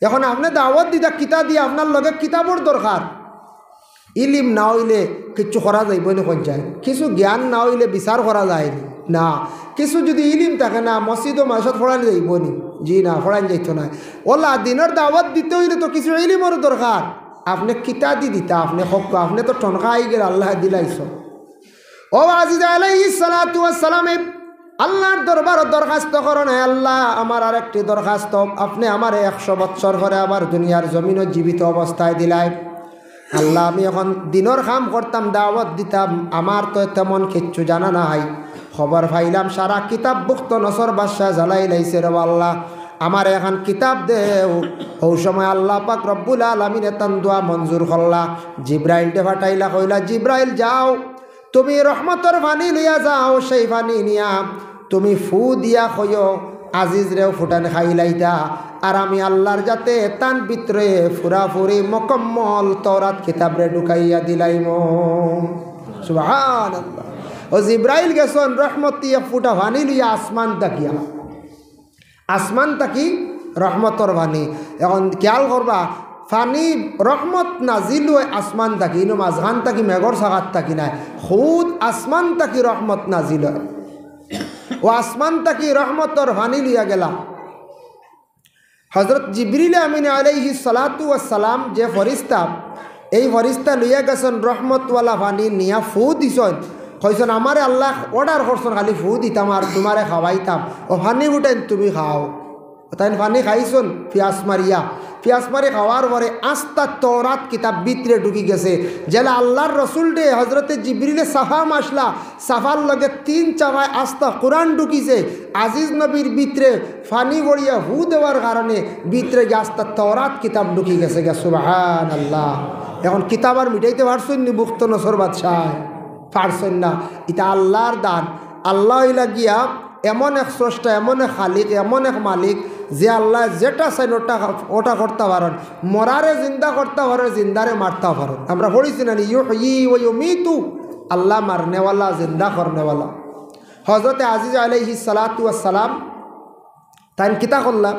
এখন আপনে দাওয়াত দিতা কিতা দিয়া, আপনার লগে কিতাবর দরকার। ইলিম না অইলে কিচ্ছু করা যাইবো নি কইন চাইন? কিছু জ্ঞান না অইলে বিচার করা যায় নি? না। কিছু যুদি ইলিম থাকে না, মসজিদো মাদ্রাসাত পড়ানি যাইবো নি? জি না, পড়ানি যাইতো নায়। অলা দিনর দাওয়াত দিতে অইলে তো কিছু ইলিমর দরকার। আপনে কিতা দি দিতা, আপনে কউক্কা, আপনে তো ঠনকা আই গেলে আল্লায় দিলাইছইন। অউ আজিজ আলাইহিস সালাতু ওয়াস সালামে আল্লার দরবারো দরখাস্ত করইন, "হে আল্লা, আমার আরেকটি দরখাস্ত, আপনে আমারে একশো বৎসর পরে আবার দুনিয়ার জমিনো জীবিত অবস্থায় দিলাইন। আল্লা, আমি অখন দিনর কাম করতাম, দাওয়াত দিতাম, আমার তো তেমন কিচ্ছু জানা নাই। খবর পাইলাম সারা কিতাব বুখতনছর বাদশায় জ্বালাইলাইছে রে আল্লা, আমারে একখান কিতাব দেও।" অউ সময় আল্লা পাক রব্বুল আলামিনে তান দোয়া মঞ্জুর করলা, জিব্রাইলরে পাঠাইলা, কইলা, "জিব্রাইল যাও, তুমি রহমতর পানি লইয়া যাও, সেই পানি নিয়া তুমি ফু দিয়া কইও, আজিজরেও ফুটান খাইলাইতা, আর আমি আল্লার যাতে তান ভিতরে পুরাপুরি মুকম্মল তওরাত কিতাবরে ঢুকাইয়া দিলাইমু।" সুবহানাল্লাহ। অউ জিব্রাইল গেছইন রহমতি এক ফুটা পানি লইয়া আসমান থাকিয়া। আসমান থাকি রহমতর পানি। অখন খিয়াল করবা, পানি রহমত নাজিল অয় আসমান থাকি, ইনো মাঝখান থাকি মেঘর ছাকাত থাকি নায়, খুদ আসমান থাকি রহমত নাজিল অয়। অউ আসমান থাকি রহমতর পানি লইয়া গেলা। হজরত জিবরিল আমিন আলাইহিস সালাতু ওয়াস সালাম যে ফিরিস্তা, এই ফিরিস্তা লইয়া গেছইন রহমতওয়ালা পানি নিয়া ফু দিছইন, কইছইন, "আমারে আল্লায় অর্ডার করছইন খালি ফু দিতাম আর তুমারে খাওয়াইতাম, অউ পানি ফুটাইন তুমি খাও।" তাইন পানি খাইছইন পিয়াস মারিয়া, পিয়াস মারি খাওয়ার পরে আস্তা তওরাত কিতাব ভিতরে ঢুকি গেছে। যেলা আল্লার রসুলরে হজরতে জিবরিলে চাফা মারলা, চাফার লগে তিন চাফায় আস্তা কোরআন ঢুকিছে। আজিজ নবীর ভিতরে পানি পড়িয়া ফু দেওয়ার কারণে ভিতরে গিয়া আস্তা তওরাত কিতাব ঢুকি গেছে গিয়া। সুবহানাল্লাহ। অখন কিতাব আর মিটাইতে পারছইন নি বুখতনছর বাদশায়? পারছইন না। ইটা আল্লার দান। আল্লা অইলা গিয়া এমন এক স্রষ্টা, এমন এক খালিক, এমন এক মালিক, যে আল্লায় যেটা চাইন ওটা, ওটা করতা পারইন। মরারে জিন্দা করতা পারইন, জিন্দারে মারতা পারইন। আমরা পড়ছি না নি, "ইউহয়ী ওয়া ইউমীতু", আল্লা মারনেওয়ালা, জিন্দা করনেওয়ালা। হজরতে আজিজ আলাইহিস সালাতু ওয়াস সালাম তাইন কিতা করলা?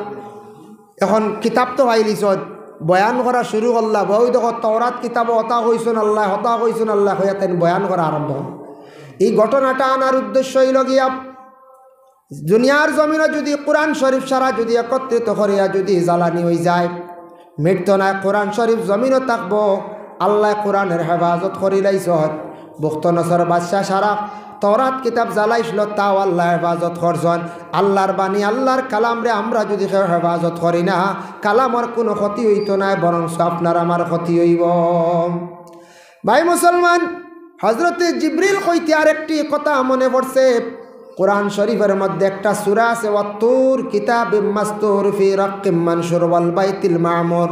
অখন কিতাব তো পাইলিছইন, বয়ান করা শুরু করলা, "অউ দেখো, তওরাত কিতাবো অতা কইছইন আল্লায়, অতা কইছইন আল্লায়", কইয়া তাইন বয়ান করা আরম্ভ করলা। ই ঘটনাটা আনার উদ্দেশ্য অইলো গিয়া, দুনিয়ার জমিনো যুদি কোরআন শরিফ সারা যুদি একত্রিত করিয়া যুদি জ্বালানি অইযায়, মিটতো নায়, কোরআন শরিফ জমিনো থাকবো। আল্লায় কোরআনর হেফাজত করিলাইছইন। বুখতনছর বাদশা সারা তওরাত কিতাব জ্বালাইছিল, তাও আল্লায় হেফাজত করছইন। আল্লার বাণী, আল্লার কালামরে আমরা যুদি কেউ হেফাজত করি না, কালামর কুনু ক্ষতি অইতো নায়, বরঞ্চ আপনার আমার ক্ষতি অইবো। ভাই মুসলমান, হজরতে জিবরিল কইতে আরেকটি কথা মনে পড়ছে। কোরআন শরিফর মধ্যে একটা সূরা আছে, "ওয়াত্তুর কিতাবিম মাসতুর ফি রাক্কিম মানশুর ওয়াল বাইতিল মামুর।"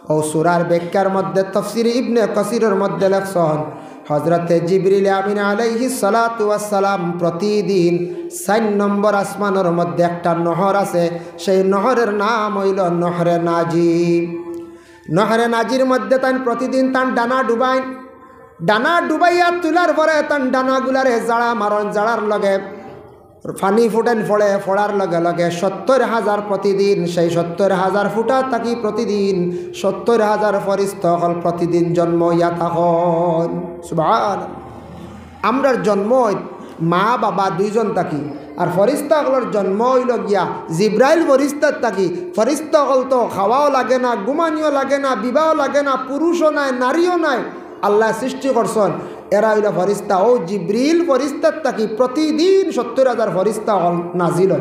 অউ সূরার ব্যাখ্যার মধ্যে তফসিরে ইবনে কাসিরর মধ্যে লেখছইন, হজরতে জিবরিল আমিন আলাইহিস সালাতু ওয়াস সালাম প্রতিদিন চাইর নম্বর আসমানর মধ্যে একটা নহর আছে, সেই নহরর নাম অইলো নহরে নাজি। নহরে নাজির মধ্যে তাইন প্রতিদিন তান ডানা ডুবাইন। ডানা ডুবাইয়া তুলার পরে তান ডানাগুলারে জাড়া মারইন, জাড়ার লগে পানি ফুটাইন পড়ে, পড়ার লগে লগে সত্তইর হাজার প্রতিদিন, সেই সত্তইর হাজার ফুটা থাকি প্রতিদিন সত্তইর হাজার ফিরিস্তা অকল প্রতিদিন জন্ম অইয়া থাকইন। সুবহানাল্লাহ। আমরার জন্ম অইন মা বাবা দুইজন থাকি, আর ফিরিস্তা অকলর জন্ম অইলো গিয়া জিব্রাইল ফিরিস্তার থাকি। ফিরিস্তা অকল তো খাওয়াও লাগে না, ঘুমানিও লাগে না, বিবাহও লাগে না, পুরুষও নায়, নারীও নায়, আল্লায় সৃষ্টি করছইন। এরা অইলা ফিরিস্তা। অউ জিব্রাইল ফিরিস্তার থাকি প্রতিদিন সত্তইর হাজার ফিরিস্তা অকল নাজিল অয়।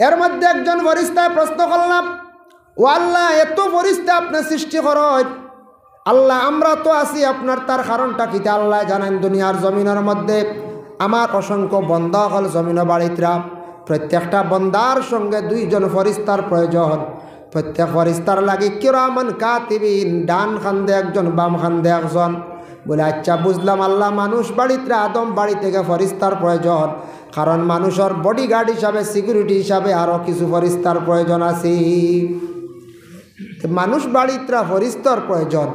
এর মধ্যে একজন ফিরিস্তায় প্রশ্ন করলা, "ও আল্লাহ, এত ফিরিস্তা আপনে সৃষ্টি করইন, আল্লাহ, আমরা তো আছি আপনার, তার কারণটা কিতা?" আল্লায় জানইন, দুনিয়ার জমিনর মধ্যে আমার অসংখ্য বন্দা অকল জমিনো বাড়িতরা, প্রত্যেকটা বন্দার সঙ্গে দুইজন ফিরিস্তার প্রয়োজন। প্রত্যেক ফিরিস্তার লাগি কিরামান কাতিবিন, ডান কান্দে একজন, বাম কান্দে একজন। বলে, "আচ্ছা, বুঝলাম আল্লাহ, মানুষ বাড়িতরা, আদম বাড়ি থাকি ফিরিস্তার প্রয়োজন, কারণ মানুষর bodyguard হিসাবে, security হিসাবে আরো কিছু ফিরিস্তার প্রয়োজন আছে।" তে মানুষ বাড়িতরা ফিরিস্তার প্রয়োজন।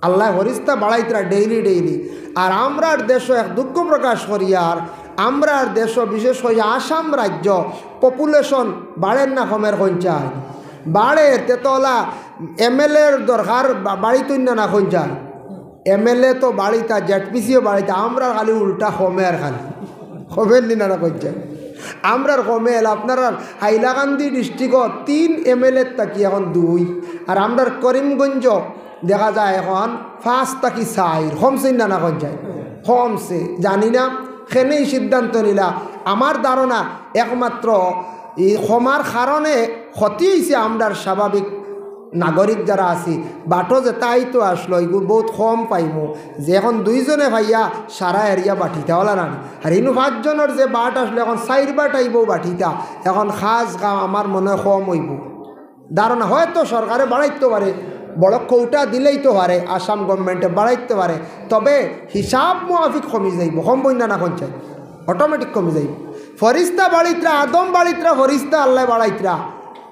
আল্লায় ফিরিস্তা বাড়াইতরা daily daily। আর আমরার দেশো এক দুঃখ প্রকাশ করিয়ার, আমরার দেশো বিশেষ করি আসাম রাজ্য population বাড়ের না কমের কইন চাই? বাড়ের। তে তো অলা MLA-র দরকার বা-, বাড়িতইন না, না কইন চাই? MLA তো বাড়িতা, ZPC-ও বাড়িতা, আমরার খালি উল্টা কমের খালি। কমের নি না, না কইন চাই? আমরার কমের, আপনারার হাইলাকান্দি district-ও তিন MLA-র থাকি এখন দুই, আর আমরার করিমগঞ্জ দেখা যায় এখন পাঁচ থাকি চাইর, কমছে না, না কইন চাই? কমছে। জানি না কেনে ই সিদ্ধান্ত নিলা। আমার ধারণা একমাত্র ই কমার কারণে ক্ষতি অইছে আমরার স্বাভাবিক নাগরিক যারা আছি, বাটো যেতা আইতো আসলো, ইগুন বউত কম পাইমু। যে এখন দুইজনে পাইয়া সারা area বাটিতা অলা না নি? আর ইনু পাঁচজনর যে বাট আসলো, এখন চাইর বাট আইবো বাটিতা, এখন কাজ কাম আমার মনে অয় কম অইবো। ধারণা হয়তো সরকারে বাড়াইতো পারে, বড় কোটা দিলাইতো পারে, আসাম government-এ বাড়াইতো পারে, তবে হিসাব মুয়াফিক কমি যাইবো, কমবো না, না কমছে, automatic কমি যাইবো। ফিরিস্তা বাড়িতরা, আদম বাড়িতরা, ফিরিস্তা আল্লায় বাড়াইতরা।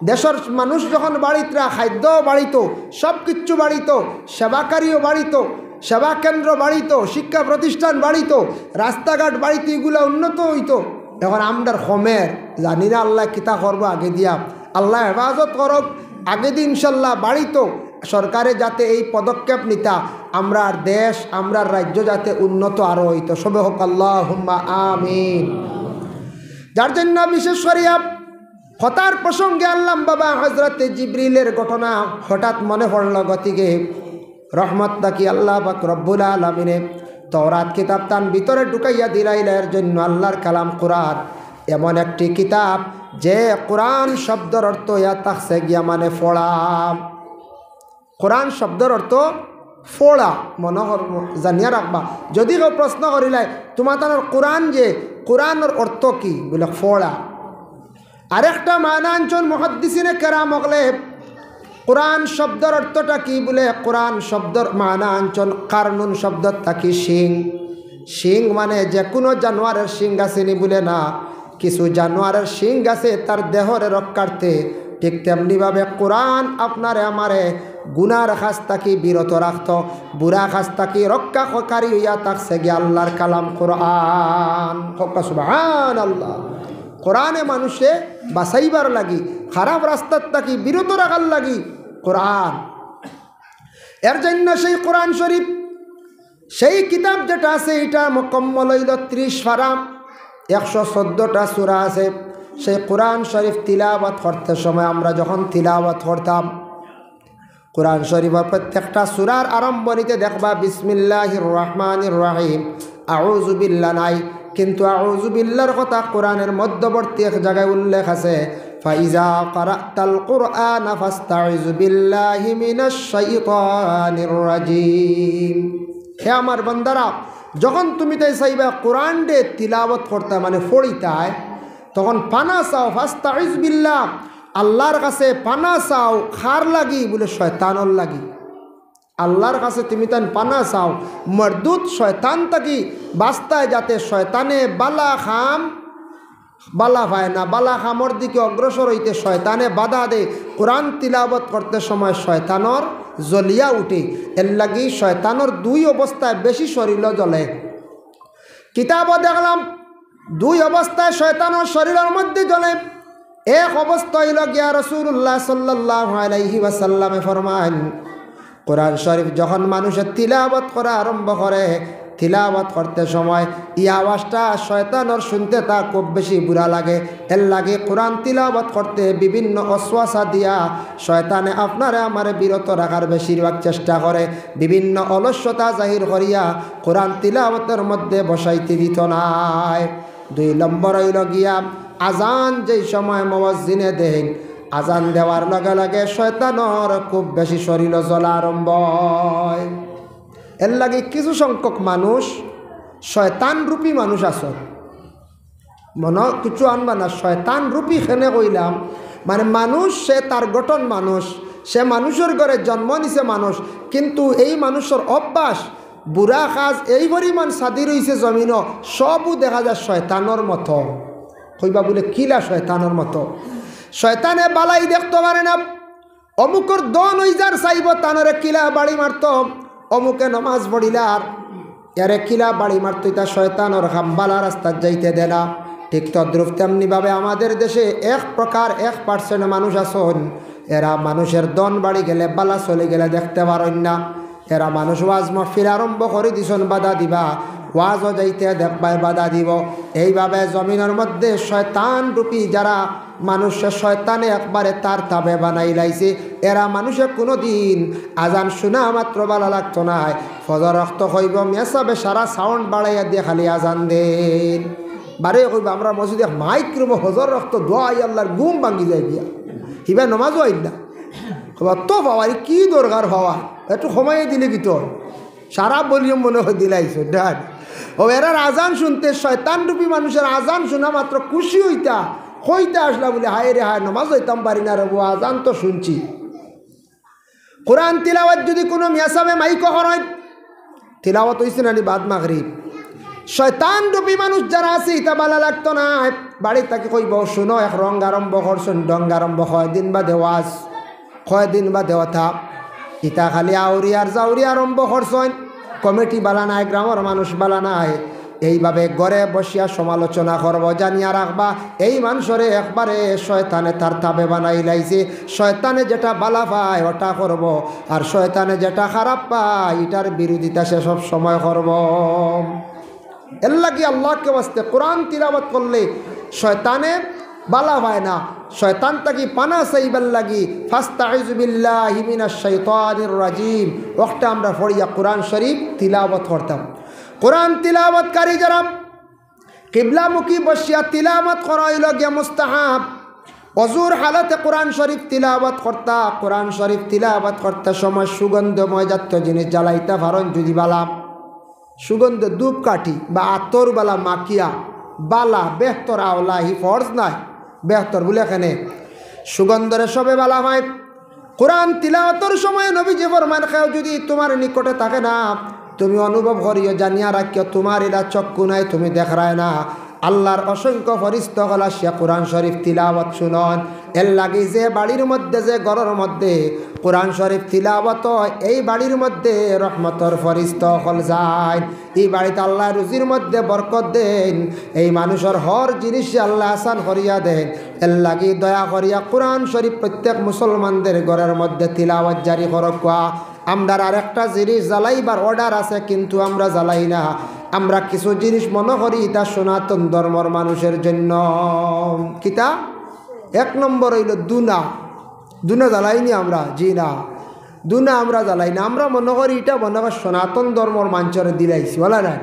দেশর মানুষ যখন বাড়িতরা, খাদ্য বাড়িতো, সব কিচ্ছু বাড়িতো, সেবাকারীও বাড়িতো, সেবা কেন্দ্র বাড়িতো, শিক্ষা প্রতিষ্ঠান বাড়িতো, রাস্তাঘাট বাড়িতো, ইগুলা উন্নত অইতো। এখন আমরার কমের, জানি না আল্লায় কিতা করবো আগে দিয়া। আল্লায় হেফাজত করউক, আগেদি ইনশাল্লাহ বাড়িতো। সরকারে যাতে এই পদক্ষেপ নিতা, আমরার দেশ, আমরার রাজ্য যাতে উন্নত আরো অইতো। সবে কউক আল্লাহুম্মা আমিন। যার জন্য বিশেষ করিয়া কথার প্রসঙ্গে আনলাম বাবা, হযরতে জিবরিলের ঘটনা হঠাৎ মনে পড়লো। গতিকে রহমত থাকি আল্লাহ পাক রব্বুল আলামিনে তওরাত কিতাব তান ভিতরে ঢুকাইয়া দিলাইলা। এর জন্য আল্লাহর কালাম কোরআন এমন একটি কিতাব, যে কোরআন শব্দর অর্থ ইয়া থাকছে গিয়া মানে পড়া। কোরআন শব্দর অর্থ পড়া। মনে কর, জানিয়া রাখবা, যদি কেউ প্রশ্ন করিলায়, "তুমার তানোর কোরআন যে, কোরআনর অর্থ কি?" বুলে, "পড়া।" আরেকটা মানা আনছন মুহাদ্দিসিনে কেরাম অকলে, কোরআন শব্দর অর্থটা কি? বুলে, কোরআন শব্দর মানা আনছন কারনুন শব্দ থাকি শিং। শিং মানে যে কোনো জানোয়ারের শিং আছে নি? বুলে না, কিছু জানোয়ারের শিং আছে তার দেহরে রক্ষার্থে। ঠিক তেমনিভাবে কোরআন আপনারে আমারে গুনার কাজ থাকি বিরত রাখতো, বুরা কাজ থাকি রক্ষাকারী অইয়া থাকছে গিয়া আল্লাহর কালাম কোরআন। কউক্কা সুবহানাল্লাহ। কোরআনে মানুষে বাঁচাইবার লাগি, খারাপ রাস্তার থাকি বিরত রাখার লাগি কোরআন। এর জন্য সেই কোরআন শরীফ, সেই কিতাব যেটা আছে, এটা মুকম্মল অইলো ত্রিশ পারা, একশো চোদ্দটা সূরা আছে। সেই কোরআন শরীফ তিলাওয়াত করতে সময় আমরা যখন তিলাওয়াত করতাম, কোরআন শরীফর প্রত্যেকটা সূরার আরম্ভণিতে দেখবা বিসমিল্লাহির রহমানির রহিম, আউযু বিল্লাহ নাই, কিন্তু আউযু বিল্লাহর কথা কোরআনের মধ্যবর্তী এক জায়গায় উল্লেখ আছে, "ফাইজা কারাতাল কুরআনা ফাস্তাইজ বিল্লাহি মিনাশ শাইতানির রাজিম।" হে আমার বান্দারা, যখন তুমি তাই চাইবা কোরআনরে তিলাওয়াত করতা, মানে পড়িতায়, তখন পানা চাও, ফাস্তাইজ বিল্লাহ, আল্লাহর কাছে পানা চাও। কার লাগি? বুলে শয়তানর লাগি। আল্লাহর কাছে তুমি তান পানা চাও, মরদুদ শয়তান থাকি বাঁচতায়, যাতে শয়তানে বালা কাম বালা পায় না, বালা কামর দিকে অগ্রসর অইতে শয়তানে বাধা দেয়। কোরআন তিলাওয়াত করতে সময় শয়তানর জ্বলিয়া উঠে, এর লাগি শয়তানর দুই অবস্থায় বেশি শরীরও জ্বলে। কিতাবও দেখলাম, দুই অবস্থায় শয়তানর শরীরর মধ্যে জ্বলে। এক অবস্থা অইলো গিয়া রাসূলুল্লাহ সাল্লাল্লাহু আলাইহি ওয়াসাল্লামে ফরমান, কোরআন শরীফ যখন মানুষে তিলাওয়াত করা আরম্ভ করে, তিলাওয়াত করতে সময় ই আওয়াজটা শয়তানর শুনতে তা খুব বেশি বুরা লাগে। এর লাগি কোরআন তিলাওয়াত করতে বিভিন্ন ওয়াসওয়াসা দিয়া শয়তানে আপনারে আমারে বিরত রাখার বেশিরভাগ চেষ্টা করে, বিভিন্ন অলস্যতা জাহির করিয়া কোরআন তিলাওয়াতর মধ্যে বসাইতে দিত নায়। দুই নম্বর অইলো গিয়া আজান যেই সময় মুয়াজ্জিনে দেইন, আজান দেওয়ার লগে লগে শয়তানর খুব বেশি শরীরও জ্বলা আরম্ভ অয়। এর লাগি কিছু সংখ্যক মানুষ শয়তান রূপী মানুষ আছইন। মনো কিছু আনবা না, শয়তান রূপী কেনে কইলাম, মানে মানুষ, সে তার গঠন মানুষ, সে মানুষর ঘরে জন্ম নিছে মানুষ, কিন্তু এই মানুষর অভ্যাস, বুরা কাজ এই পরিমাণ সাদি রইছে জমিনো, সবউ দেখা যায় শয়তানর মতো। কইবা বুলে, "কিলা শয়তানর মতো?" শয়তানে বালাই দেখতো পারে না, অমুকর ধন অইযার চাইবো, তানরে কিলা বাড়ি মারতো, অমুকে নমাজ পড়িলার, এরে কিলা বাড়ি মারতো, ইতা শয়তানর কাম, বালা রাস্তাত যাইতে দেয় না। ঠিক তদ্রূপ তেমনিভাবে আমাদের দেশে এক প্রকার, এক percent মানুষ আছইন, এরা মানুষর ধন বাড়ি গেলে, বালা চলি গেলে দেখতে পারইন না। এরা মানুষ ওয়াজ মাহফিল আরম্ভ করি দিছইন, বাধা দিবা, ওয়াজও যাইতে দেখবায় বাধা দিবো। এইভাবে জমিনর মধ্যে শয়তান রূপী যারা মানুষরে শয়তানে একবারে তার তাবে বানাইলাইছে, এরা মানুষে কুনুদিন আজান শুনা মাত্র বালা লাগতো নায়। ফজর অক্ত কইবো, "মেসাবে সারা sound বাড়াইয়া দিয়া খালি আজান দেইন।" বারে কইবা, "আমরার মসজিদো এক মাইক রইবো, হজর রক্ত দোয়া, আল্লাহর ঘুম ভাঙ্গি যায় গিয়া।" হিবায় নমাজও আইল না। কইবা, "তো বাবারে, কি দরকার বাবা, একটু কমাইয়া দিলে কিতা অয়?" সারা ভলিউম মনে অয় দিলাইছো, ডান। ও, এরার আজান শুনতে, শয়তান রূপী মানুষের আজান শুনা মাত্র খুশি অইতা, কইতা আছলা বুলে, "হায় রে হায়, নমাজ অইতাম পারি না রে বা, আজান তো শুনছি।" কোরআন তিলাওয়াত যুদি কুনু মিয়াসাবে মাইকো করইন, তিলাওয়াত অইছে না নি বাদ মাগরিব? শয়তান রূপী মানুষ যারা আছে, ইতা বালা লাগতো না। বাড়ি থাকি কইবো, "শুনো, এক রং আরম্ভ করছইন, ঢং আরম্ভ, কয়দিন বাদে ওয়াজ, কয়দিন বাদে অতা।" ইতা খালি আউরি আর জাউরি আরম্ভ করছইন। কমিটি বালা নায়, গ্রামর মানুষ বালা নায়। এইভাবে ঘরে বসিয়া সমালোচনা করবো, জানিয়া রাখবা, এই মানষরে একবারে শয়তানে তার তাবে বানাইলাইছে। শয়তানে যেটা বালা পায়, ওটা করবো, আর শয়তানে যেটা খারাপ পায়, ইটার বিরোধিতা সে সব সময় করবো। এরলাগি আল্লাহকে ওয়াস্তে কোরআন তিলাওয়াত করলে শয়তানে বালা পায় না। শয়তান থাকি পানা চাইবার লাগি, "ফাস্তাইযু বিল্লাহি মিনাশ শাইতানির রাজিম", অখটা আমরা পড়িয়া কোরআন শরীফ তিলাওয়াত করতাম। কোরআন তিলাওয়াতকারী যারা, কিবলামুখী বসিয়া তিলাওয়াত করা অইলো গিয়া মুস্তাহাব। অজুর হালতে কোরআন শরীফ তিলাওয়াত করতা, কোরআন শরীফ তিলাওয়াত করতে সময় সুগন্ধময় জাতীয় জিনিস জ্বালাইতা পারইন যুদি বালা, সুগন্ধ ধূপকাঠি বা আতর বালা মাখিয়া বালা, বেহতর আওলা, হি ফরজ নায়, বেহতর বুলে কেনে সুগন্ধরে সবে বালা পায়। কোরআন তিলাওয়াতর সময় নবীজি ফরমাইন, "কেউ যুদি তুমার নিকটে থাকে না, তুমি অনুভব করিও, জানিয়া রাখিও, তুমার ইলা চক্ষু নাই, তুমি দেখরায় না, আল্লাহর অসংখ্য ফিরিস্তা অকল আসিয়া কোরআন শরীফ তিলাওয়াত শুনইন।" এরলাগি যে বাড়ির মধ্যে, যে ঘরর মধ্যে কোরআন শরীফ তিলাওয়াত অয়, এই বাড়ির মধ্যে রহমতর ফিরিস্তা অকল যাইন। ই বাড়িত আল্লায় রুজির মধ্যে বরকত দেইন, এই মানুষর হর জিনিসে আল্লায় আসান করিয়া দেইন। এরলাগি দয়া করিয়া কোরআন শরীফ প্রত্যেক মুসলমানদের ঘরর মধ্যে তিলাওয়াত জারি করউক্কা। আমরার আরেকটা জিনিস জ্বালাইবার order আছে, কিন্তু আমরা জ্বালাই না। আমরা কিছু জিনিস মনো করি ইতা সনাতন ধর্মর মানুষের জন্য। কিতা? এক নম্বর অইলো দুনা। দুনা জ্বালাই নি আমরা? জি না, দুনা আমরা জ্বালাই না। আমরা মনো করি ইটা মনো করি সনাতন ধর্মর মানষরে দিলাইছি, অলা নায়?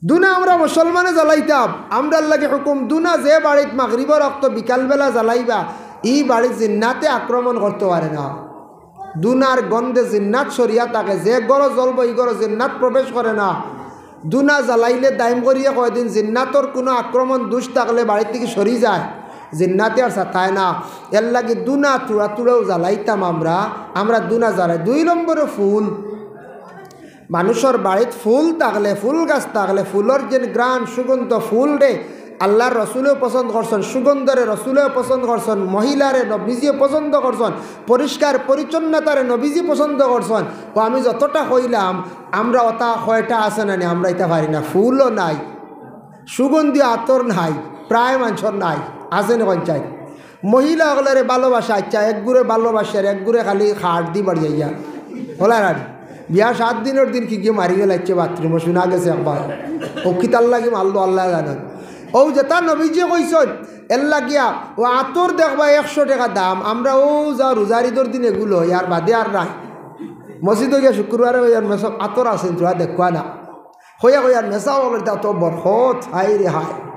দুনা আমরা মুসলমানে জ্বালাইতাম, আমরার লাগি হুকুম, দুনা যে বাড়িত মাগরিবর অক্ত বিকালবেলা জ্বালাইবা, ই বাড়িত জিন্নাতে আক্রমণ করতো পারে না। দুনার গন্ধে জিন্নাত সরিয়া থাকে, যে ঘরো জ্বলবো ই ঘরো জিন্নাত প্রবেশ করে না। দুনা জ্বালাইলে দাইম করিয়া কয়দিন জিন্নাতর কুনু আক্রমণ দুষ থাকলে বাড়ি থাকি সরি যায়, জিন্নাতে আর সাতায় না। এরলাগি দুনা তুড়া তুড়াও জ্বালাইতাম আমরা, আমরা দুনা জ্বালাই। দুই নম্বরে ফুল, মানুষর বাড়িত ফুল থাকলে, ফুল গাছ থাকলে, ফুলর যে ঘ্রাণ, সুগন্ধ, ফুলরে আল্লাহর রসুলেও পছন্দ করছইন, সুগন্ধরে রসুলেও পছন্দ করছইন, মহিলারে নবীজিয়ে পছন্দ করছইন, পরিষ্কার পরিচ্ছন্নতারে নবীজি পছন্দ করছইন। ও আমি যতটা কইলাম, আমরা অতা কয়টা আছে না নি, আমরা ইতা পারি না। ফুলও নাই, সুগন্ধি আতর নাই, প্রায় মানষর নাই, আছে নি কইন চাই? মহিলা অকলরে ভালোবাসা, আইচ্ছা, একগুরে ভালোবাসে আর একগুরে খালি খাট দি বাড়িয়াইয়া। অলা নায় নি? বিয়া সাত দিনর দিন কি গিয়া মারি ফালাইছে বাথরুমো, শুনা গেছে একবার। ও কিতার লাগি মারলো আল্লায় জানইন। অউ যেতা নবীজিয়ে কইছইন, এরলাগিয়া ও আতর দেখবা একশো টেকা দাম, আমরা অউ যা রোজার ইদর দিন এগু লই, আর বাদে আর নাই। মসজিদো গিয়া শুক্রবারে কইয়ার, "মেসাব, আতর আছে নি, তুরা দেখবা না।" কইয়া কইয়ার মেসাব অকলর ইতা তো বরকত, হায় রে হায়।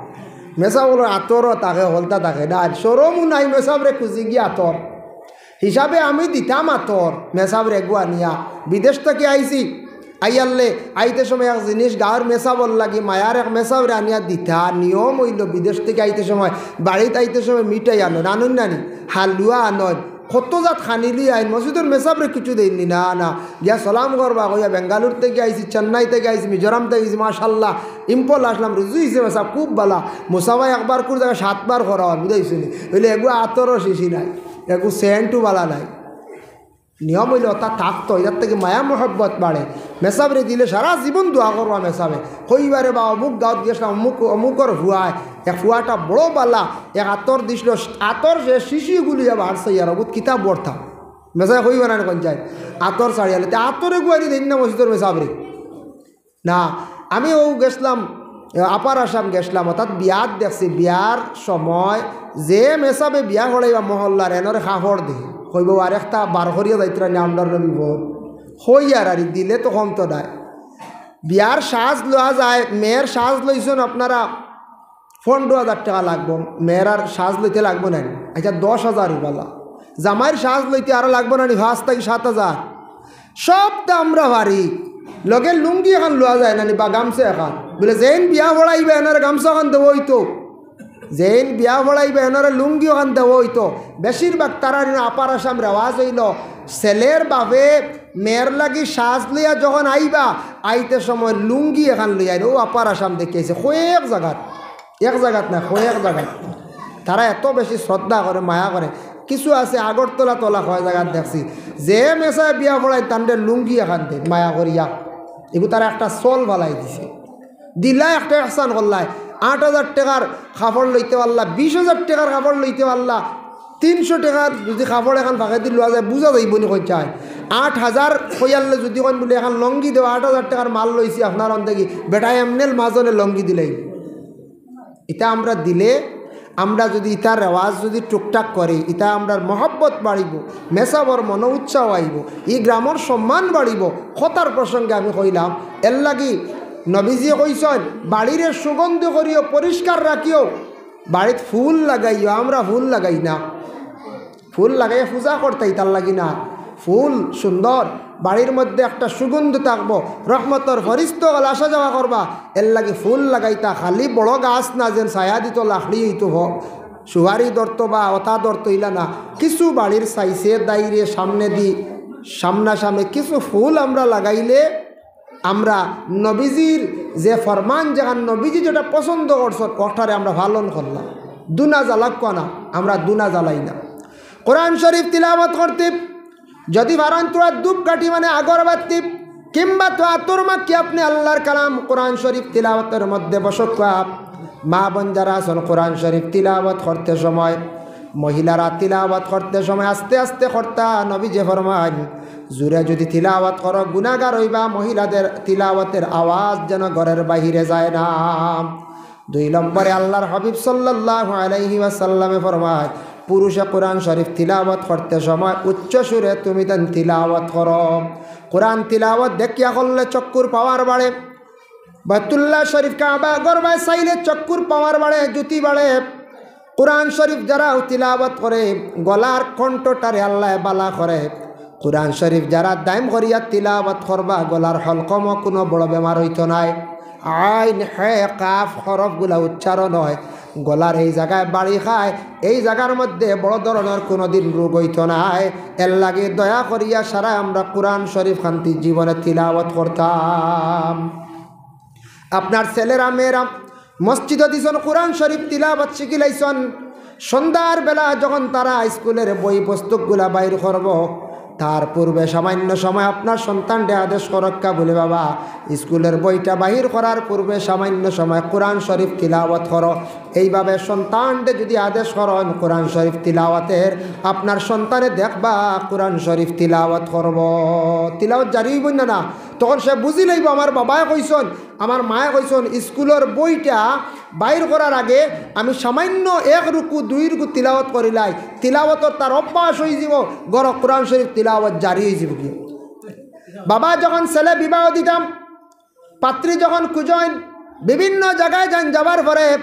মেসাব অকলর আতরও থাকে, হকলতা থাকে না, আর শরমও নাই মেসাবরে খুজি গিয়া আতর। হিসাবে আমি দিতাম আতর, মেসাবরে এগু আনিয়া। বিদেশ থাকি আইছি, আইয়ারলে আইতে সময় এক জিনিস গাঁওর মেসাবর লাগি, মায়ার এক মেসাবরে আনিয়া দিতা। নিয়ম অইলো বিদেশ থাকি আইতে সময়, বাড়িত আইতে সময় মিঠাই আনইন, আনইন না নি? হালুয়া আনইন, কত জাত খানি লই আইন, মসজিদর মেসাবরে কিচ্ছু দেইন নি, না, না। গিয়া সালাম করবা কইয়া, বেঙ্গালুর থাকি আইছি, চেন্নাই থাকি আইছি, মিজোরাম থাকি আইছি, মাশাআল্লাহ, ইম্ফল আছলাম, রুজু অইছে মেসাব, খুব বালা। মুসাফা একবার কুর জাগাত সাতবার করা অর, বুঝাইছো নি? অইলে এগু আতরও শিশি নাই, এগু সেন্টও বালা নাই। নিয়ম অইলো অতা থাকতো, ইতার থাকি মায়া মহব্বত বাড়ে। মেসাবরে দিলে সারা জীবন দোয়া করবা মেসাবে। কইবারে বা অমুক গাঁওত গেছলাম, অমুক, অমুকর ফুয়ায়, এক ফুয়াটা বড় বালা, এক আতর দিছলো, আতর যে শিশি গুলিয়া বাড়ছে ইয়ার অগুত কিতা বর্তা। মেসাবে কইবা না নি কইন চাই? আতর ছাড়িয়ালে, তে আতর এগু আনি দেইন না মসজিদর মেসাবরে। না, আমি অউ গেছলাম, আপার আসাম গেছলাম, অর্থাৎ বিয়াত দেখছি, বিয়ার সময় যে মেসাবে বিয়া করাইবা মহল্লার, এনরে কাপড় দে, কইবো, "আরেকটা বার করিয়া যাইতরা নি আমরার নবী বউ।" কইয়ার আর দিলে তো কমতো নায়। বিয়ার সাজ লওয়া যায়, মেয়ের সাজ লইছইন আপনারা, পনরো হাজার টেকা লাগবো, মেয়েরার সাজ লইতে লাগবো না নি? আচ্ছা, দশ হাজার ইবালা, জামাইর সাজ লইতে আরো লাগবো না নি? পাঁচ থাকি সাত হাজার। সব তো আমরা পারি, লগে লুঙ্গি এখান লওয়া যায় না নি, বা গামছা এখান? বলে, যেইন বিয়া পড়াইবা এনারে গামছা এখান দেওয়া অইতো, যেইন বিয়া পড়াইবা এনারে লুঙ্গি এখান দেওয়া অইতো। বেশিরভাগ তারার ইনো আপার আসাম রেওয়াজ অইলো, ছেলের বাপে মেয়ের লাগি সাজ লইয়া যখন আইবা, আইতে সময় লুঙ্গি এখান লইয়া আইন। ও আপার আসাম দেখি আইছে, কয়েক জাগাত, এক জাগাত না, কয়েক জাগাত। তারা এত বেশি শ্রদ্ধা করে, মায়া করে। কিছু আছে আগরতলা তলা কয় জাগাত দেখছি, যে মেসায় বিয়া পড়ায় তানরে লুঙ্গি এখান দেইন মায়া করিয়া। এগু তারা একটা চল ফালাই দিছে। দিলা একটা এহসান করলায়, আট হাজার টেকার কাপড় লইতে পারলা, বিশ হাজার টেকার কাপড় লইতে পারলা, তিনশো টেকার যদি কাপড় এখান ফাঁকেদি লওয়া যায়, বুঝা যাইবো নি কই চায়। আট হাজার কইয়ারলে যদি কইন বলে, "এখান লঙ্গি দেও, আট হাজার টেকার মাল লইছি আপনার অন থাকি", বেটায় এমনেল মাজনে লঙ্গি দিলাই। ইতা আমরা দিলে, আমরা যদি ইতার রেওয়াজ যদি টুকটাক করি, ইতা আমরার মহব্বত বাড়িবো, মেসাবর মনো উৎসাহ আইবো, ই গ্রামর সম্মান বাড়িবো। কথার প্রসঙ্গে আমি কইলাম, এর লাগি নবীজি কইছইন, "বাড়িরে সুগন্ধি করিও, পরিষ্কার রাখিও, বাড়িত ফুল লাগাইও।" আমরা ফুল লাগাই না, ফুল লাগাইয়া পূজা করতায়, ইতার লাগি না। ফুল সুন্দর, বাড়ির মধ্যে একটা সুগন্ধ থাকবো, রহমতর ফরিস্তা অকল আসা যাওয়া করবা, এর লাগি ফুল লাগাইতা। খালি বড় গাছ না, যেন ছায়া দিত, লাকড়ি অইতো, হ, সুহারি ধরতো বা অতা ধরতো, ইলা না। কিছু বাড়ির সাইডে দাইরে সামনেদি, সামনাসামনি কিছু ফুল আমরা লাগাইলে আমরা নবীজির যে ফরমান, যেখান নবীজি যেটা পছন্দ করছইন, ওটারে আমরা পালন করলাম। ধুনা জ্বালাউক্কা না, আমরা ধুনা জ্বালাই না। কোরআন শরীফ তিলাওয়াত করতে যদি পারইন, থুড়া ধূপকাঠি মানে আগরবাতি কিংবা থুড়া আতর মাখিয়া আপনে আল্লার কালাম কোরআন শরীফ তিলাওয়াতর মধ্যে বসউক্কা। মা বোন যারা আছইন, কোরআন শরীফ তিলাওয়াত করতে সময়, মহিলারা তিলাওয়াত করতে সময় আস্তে আস্তে করতা। নবীজি ফরমাইন, জুরে যদি তিলাওয়াত করো, গুনাগার অইবা। মহিলাদের তিলাওয়াতের আওয়াজ যেন ঘরের বাহিরে যায় না। দুই নম্বরে আল্লার হাবিব সাল্লাল্লাহু আলাইহি ওয়াসাল্লামে ফরমায়, পুরুষে কোরআন শরীফ তিলাওয়াত করতে সময় উচ্চ সুরে তুমি তান তিলাওয়াত করো। কোরআন তিলাওয়াত দেখিয়া করলে চক্ষুর পাওয়ার বাড়ে। বাইতুল্লাহ শরীফ কাবা ঘর বায় চাইলে চক্ষুর পাওয়ার বাড়ে, জ্যোতি বাড়ে। কোরআন শরীফ যারা তিলাওয়াত করে, গলার কণ্ঠটারে আল্লায় বালা করে। কোরআন শরীফ যারা দাইম করিয়া তিলাওয়াত করবা, গলার হলকমো কুনু বড় বেমার অইতো নায়। আইন, হে, কাফ হরফগুলা উচ্চারণ অয়, গলার এই জাগায় বাড়ি খায়, এই জাগার মধ্যে বড় ধরনর কুনুদিন রোগ অইতো নায়। এর লাগি দয়া করিয়া সারা আমরা কোরআন শরীফ খান্তি জীবনে তিলাওয়াত করতাম। আপনার ছেলেরা মেয়েরা মসজিদো দিছইন, কোরআন শরীফ তিলাওয়াত শিখিলাইছইন। সন্ধ্যার বেলা যখন তারা স্কুলের বই পুস্তকগুলা বাইর করবো, তার পূর্বে সামান্য সময় আপনার সন্তানরে আদেশ করউক্কা বলে, "বাবা, স্কুলের বইটা বাইর করার পূর্বে সামান্য সময় কোরআন শরীফ তিলাওয়াত করো।" এইভাবে সন্তানরে যদি আদেশ করইন কোরআন শরীফ তিলাওয়াতের, আপনার সন্তানে দেখবা কোরআন শরীফ তিলাওয়াত করবো। তিলাওয়াত জারি অইবো না, না? তখন সে বুঝিলাইবো, আমার বাবায় কইছইন, আমার মায়ে কইছইন, স্কুলর বইটা বাইর করার আগে আমি সামান্য এক রুকু, দুই রুকু তিলাওয়াত করিলাই। তিলাওয়াতর তার অভ্যাস অইযিবো, ঘরো কোরআন শরীফ তিলাওয়াত জারি অইযিবো গি। বাবা যখন ছেলে বিবাহ দিতাম, পাত্রী যখন খুজইন, বিভিন্ন জাগায় যাইন, যাওয়ার পরে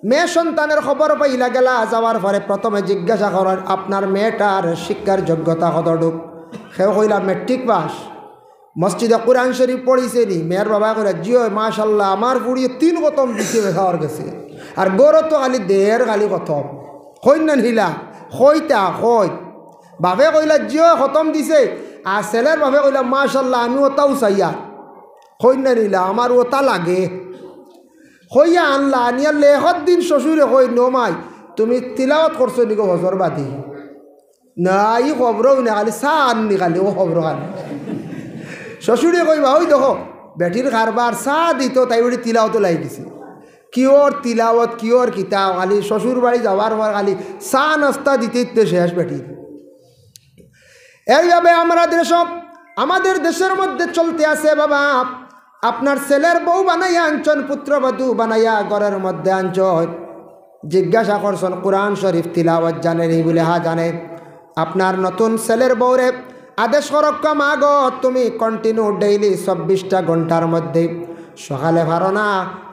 মেয়ে সন্তানের খবর পাইলা গেলা, যাওয়ার পরে প্রথমে জিজ্ঞাসা করইন, "আপনার মেয়েটার শিক্ষার যোগ্যতা কতটুক?" কেউ কইলা, "মেট্রিক পাস।" মসজিদে কোরআন শরীফ পড়িছে নি? মেয়ের বাবায় কইলা, "জি অয়, মাশাআল্লাহ, আমার ফুড়িয়ে তিন খতম দিছে, বেখাওয়ার গেছে। আর ঘরো তো খালি দের, খালি খতম।" কইন না নিলা? কইতা, কই। বাপে কইলা, "জি অয়, খতম দিছে।" আর ছেলের বাপে কইলা, "মাশাআল্লাহ, আমি অতাউ চাইয়ার।" কইন না নিলা, "আমার অতা লাগে।" কইয়া আনলা, আনিয়া লেখর দিন শ্বশুরে কইন, "ও মাই, তুমি তিলাওয়াত করছো নি গো ফজর বাদে?" না, ই খবরও না, খালি চা আননি খালি, ও খবর খালি। শ্বশুরে কইবা, "ওই দেখো, বেটির কারবার, চা দিত, তাই বেটি তিলাওয়াতো লাগি গেছে।" কিওর তিলাওয়াত, কিওর কিতা, খালি শ্বশুর বাড়ি যাওয়ার পর খালি চা নাস্তা দিতে দিতে শেষ বেটির। এইভাবে আমরা দেশ, আমাদের দেশের মধ্যে চলতে আছে বাবা। আপনার ছেলের বউ বানাইয়া আনছইন, পুত্রবধূ বানাইয়া ঘরের মধ্যে আনছইন, জিজ্ঞাসা করছইন, "কোরআন শরীফ তিলাওয়াত জানে নি?" বলে, "হ্যাঁ, জানে।" আপনার নতুন ছেলের বউরে আদেশ করউক্কা, "মা গো, তুমি continue daily চব্বিশটা ঘন্টার মধ্যে সকালে পারো না,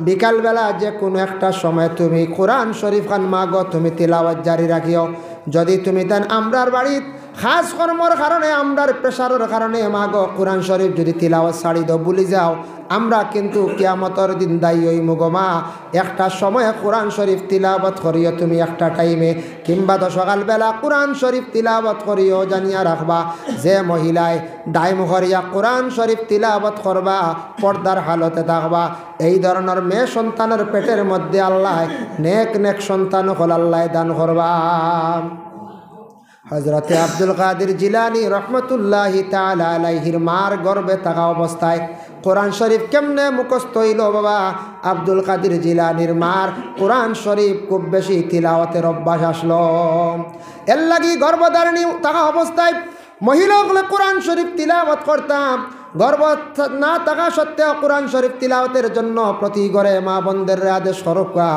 বিকালবেলা যে কুনু একটা সময় তুমি কোরআন শরীফ খান মাগো, তুমি তিলাওয়াত জারি রাখিও। যদি তুমি তান আমরার বাড়িত খাস কর্মর কারণে, আমরার প্রেশারর কারণে মাগো কোরআন শরীফ যদি তিলাওয়াত ছাড়ি দেও, ভুলি যাও, আমরা কিন্তু কিয়ামতর দিন দায়ী অইমু গো মা। একটা সময় কোরআন শরীফ তিলাওয়াত করিও তুমি একটা টাইমে, কিংবা তো সকালবেলা কোরআন শরীফ তিলাওয়াত করিও। জানিয়া রাখবা, যে মহিলায় দাইম করিয়া কোরআন শরীফ তিলাওয়াত করবা, পর্দার হালতে থাকবা, এই ধরনর মেয়ে সন্তানর পেটের মধ্যে আল্লায় নেক নেক সন্তান অকল আল্লায় দান করবা। হযরতে আব্দুল কাদির জিলানী রহমতুল্লাহি তাআলা আলাইহির মার গর্ভে থাকা অবস্থায় কোরআন শরীফ কেমনে মুখস্থ অইলো বাবা? আব্দুল কাদির জিলানীর মার কোরআন শরীফ খুব বেশি তিলাওয়াতের অভ্যাস আসলো। এর লাগি গর্ভধারিণী থাকা অবস্থায় মহিলা অকলে কোরআন শরীফ তিলাওয়াত করতা। গর্ভ না থাকা সত্ত্বেও কোরআন শরীফ তিলাওয়াতের জন্য প্রতি ঘরে মা বোনদেররে আদেশ করউক্কা।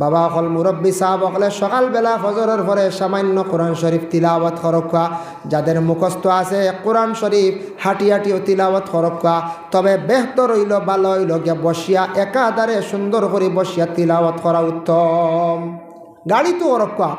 বাবা অকল, মুরব্বি সাব অকলে সকালবেলা ফজরর পরে সামান্য কোরআন শরীফ তিলাওয়াত করউক্কা। যাদের মুখস্থ আছে কোরআন শরীফ, হাঁটি হাঁটিও তিলাওয়াত করউক্কা। তবে বেহতর অইলো, ভালা অইলো গিয়া বসিয়া, একাধারে সুন্দর করি বসিয়া তিলাওয়াত করা উত্তম। গাড়িত করউক্কা,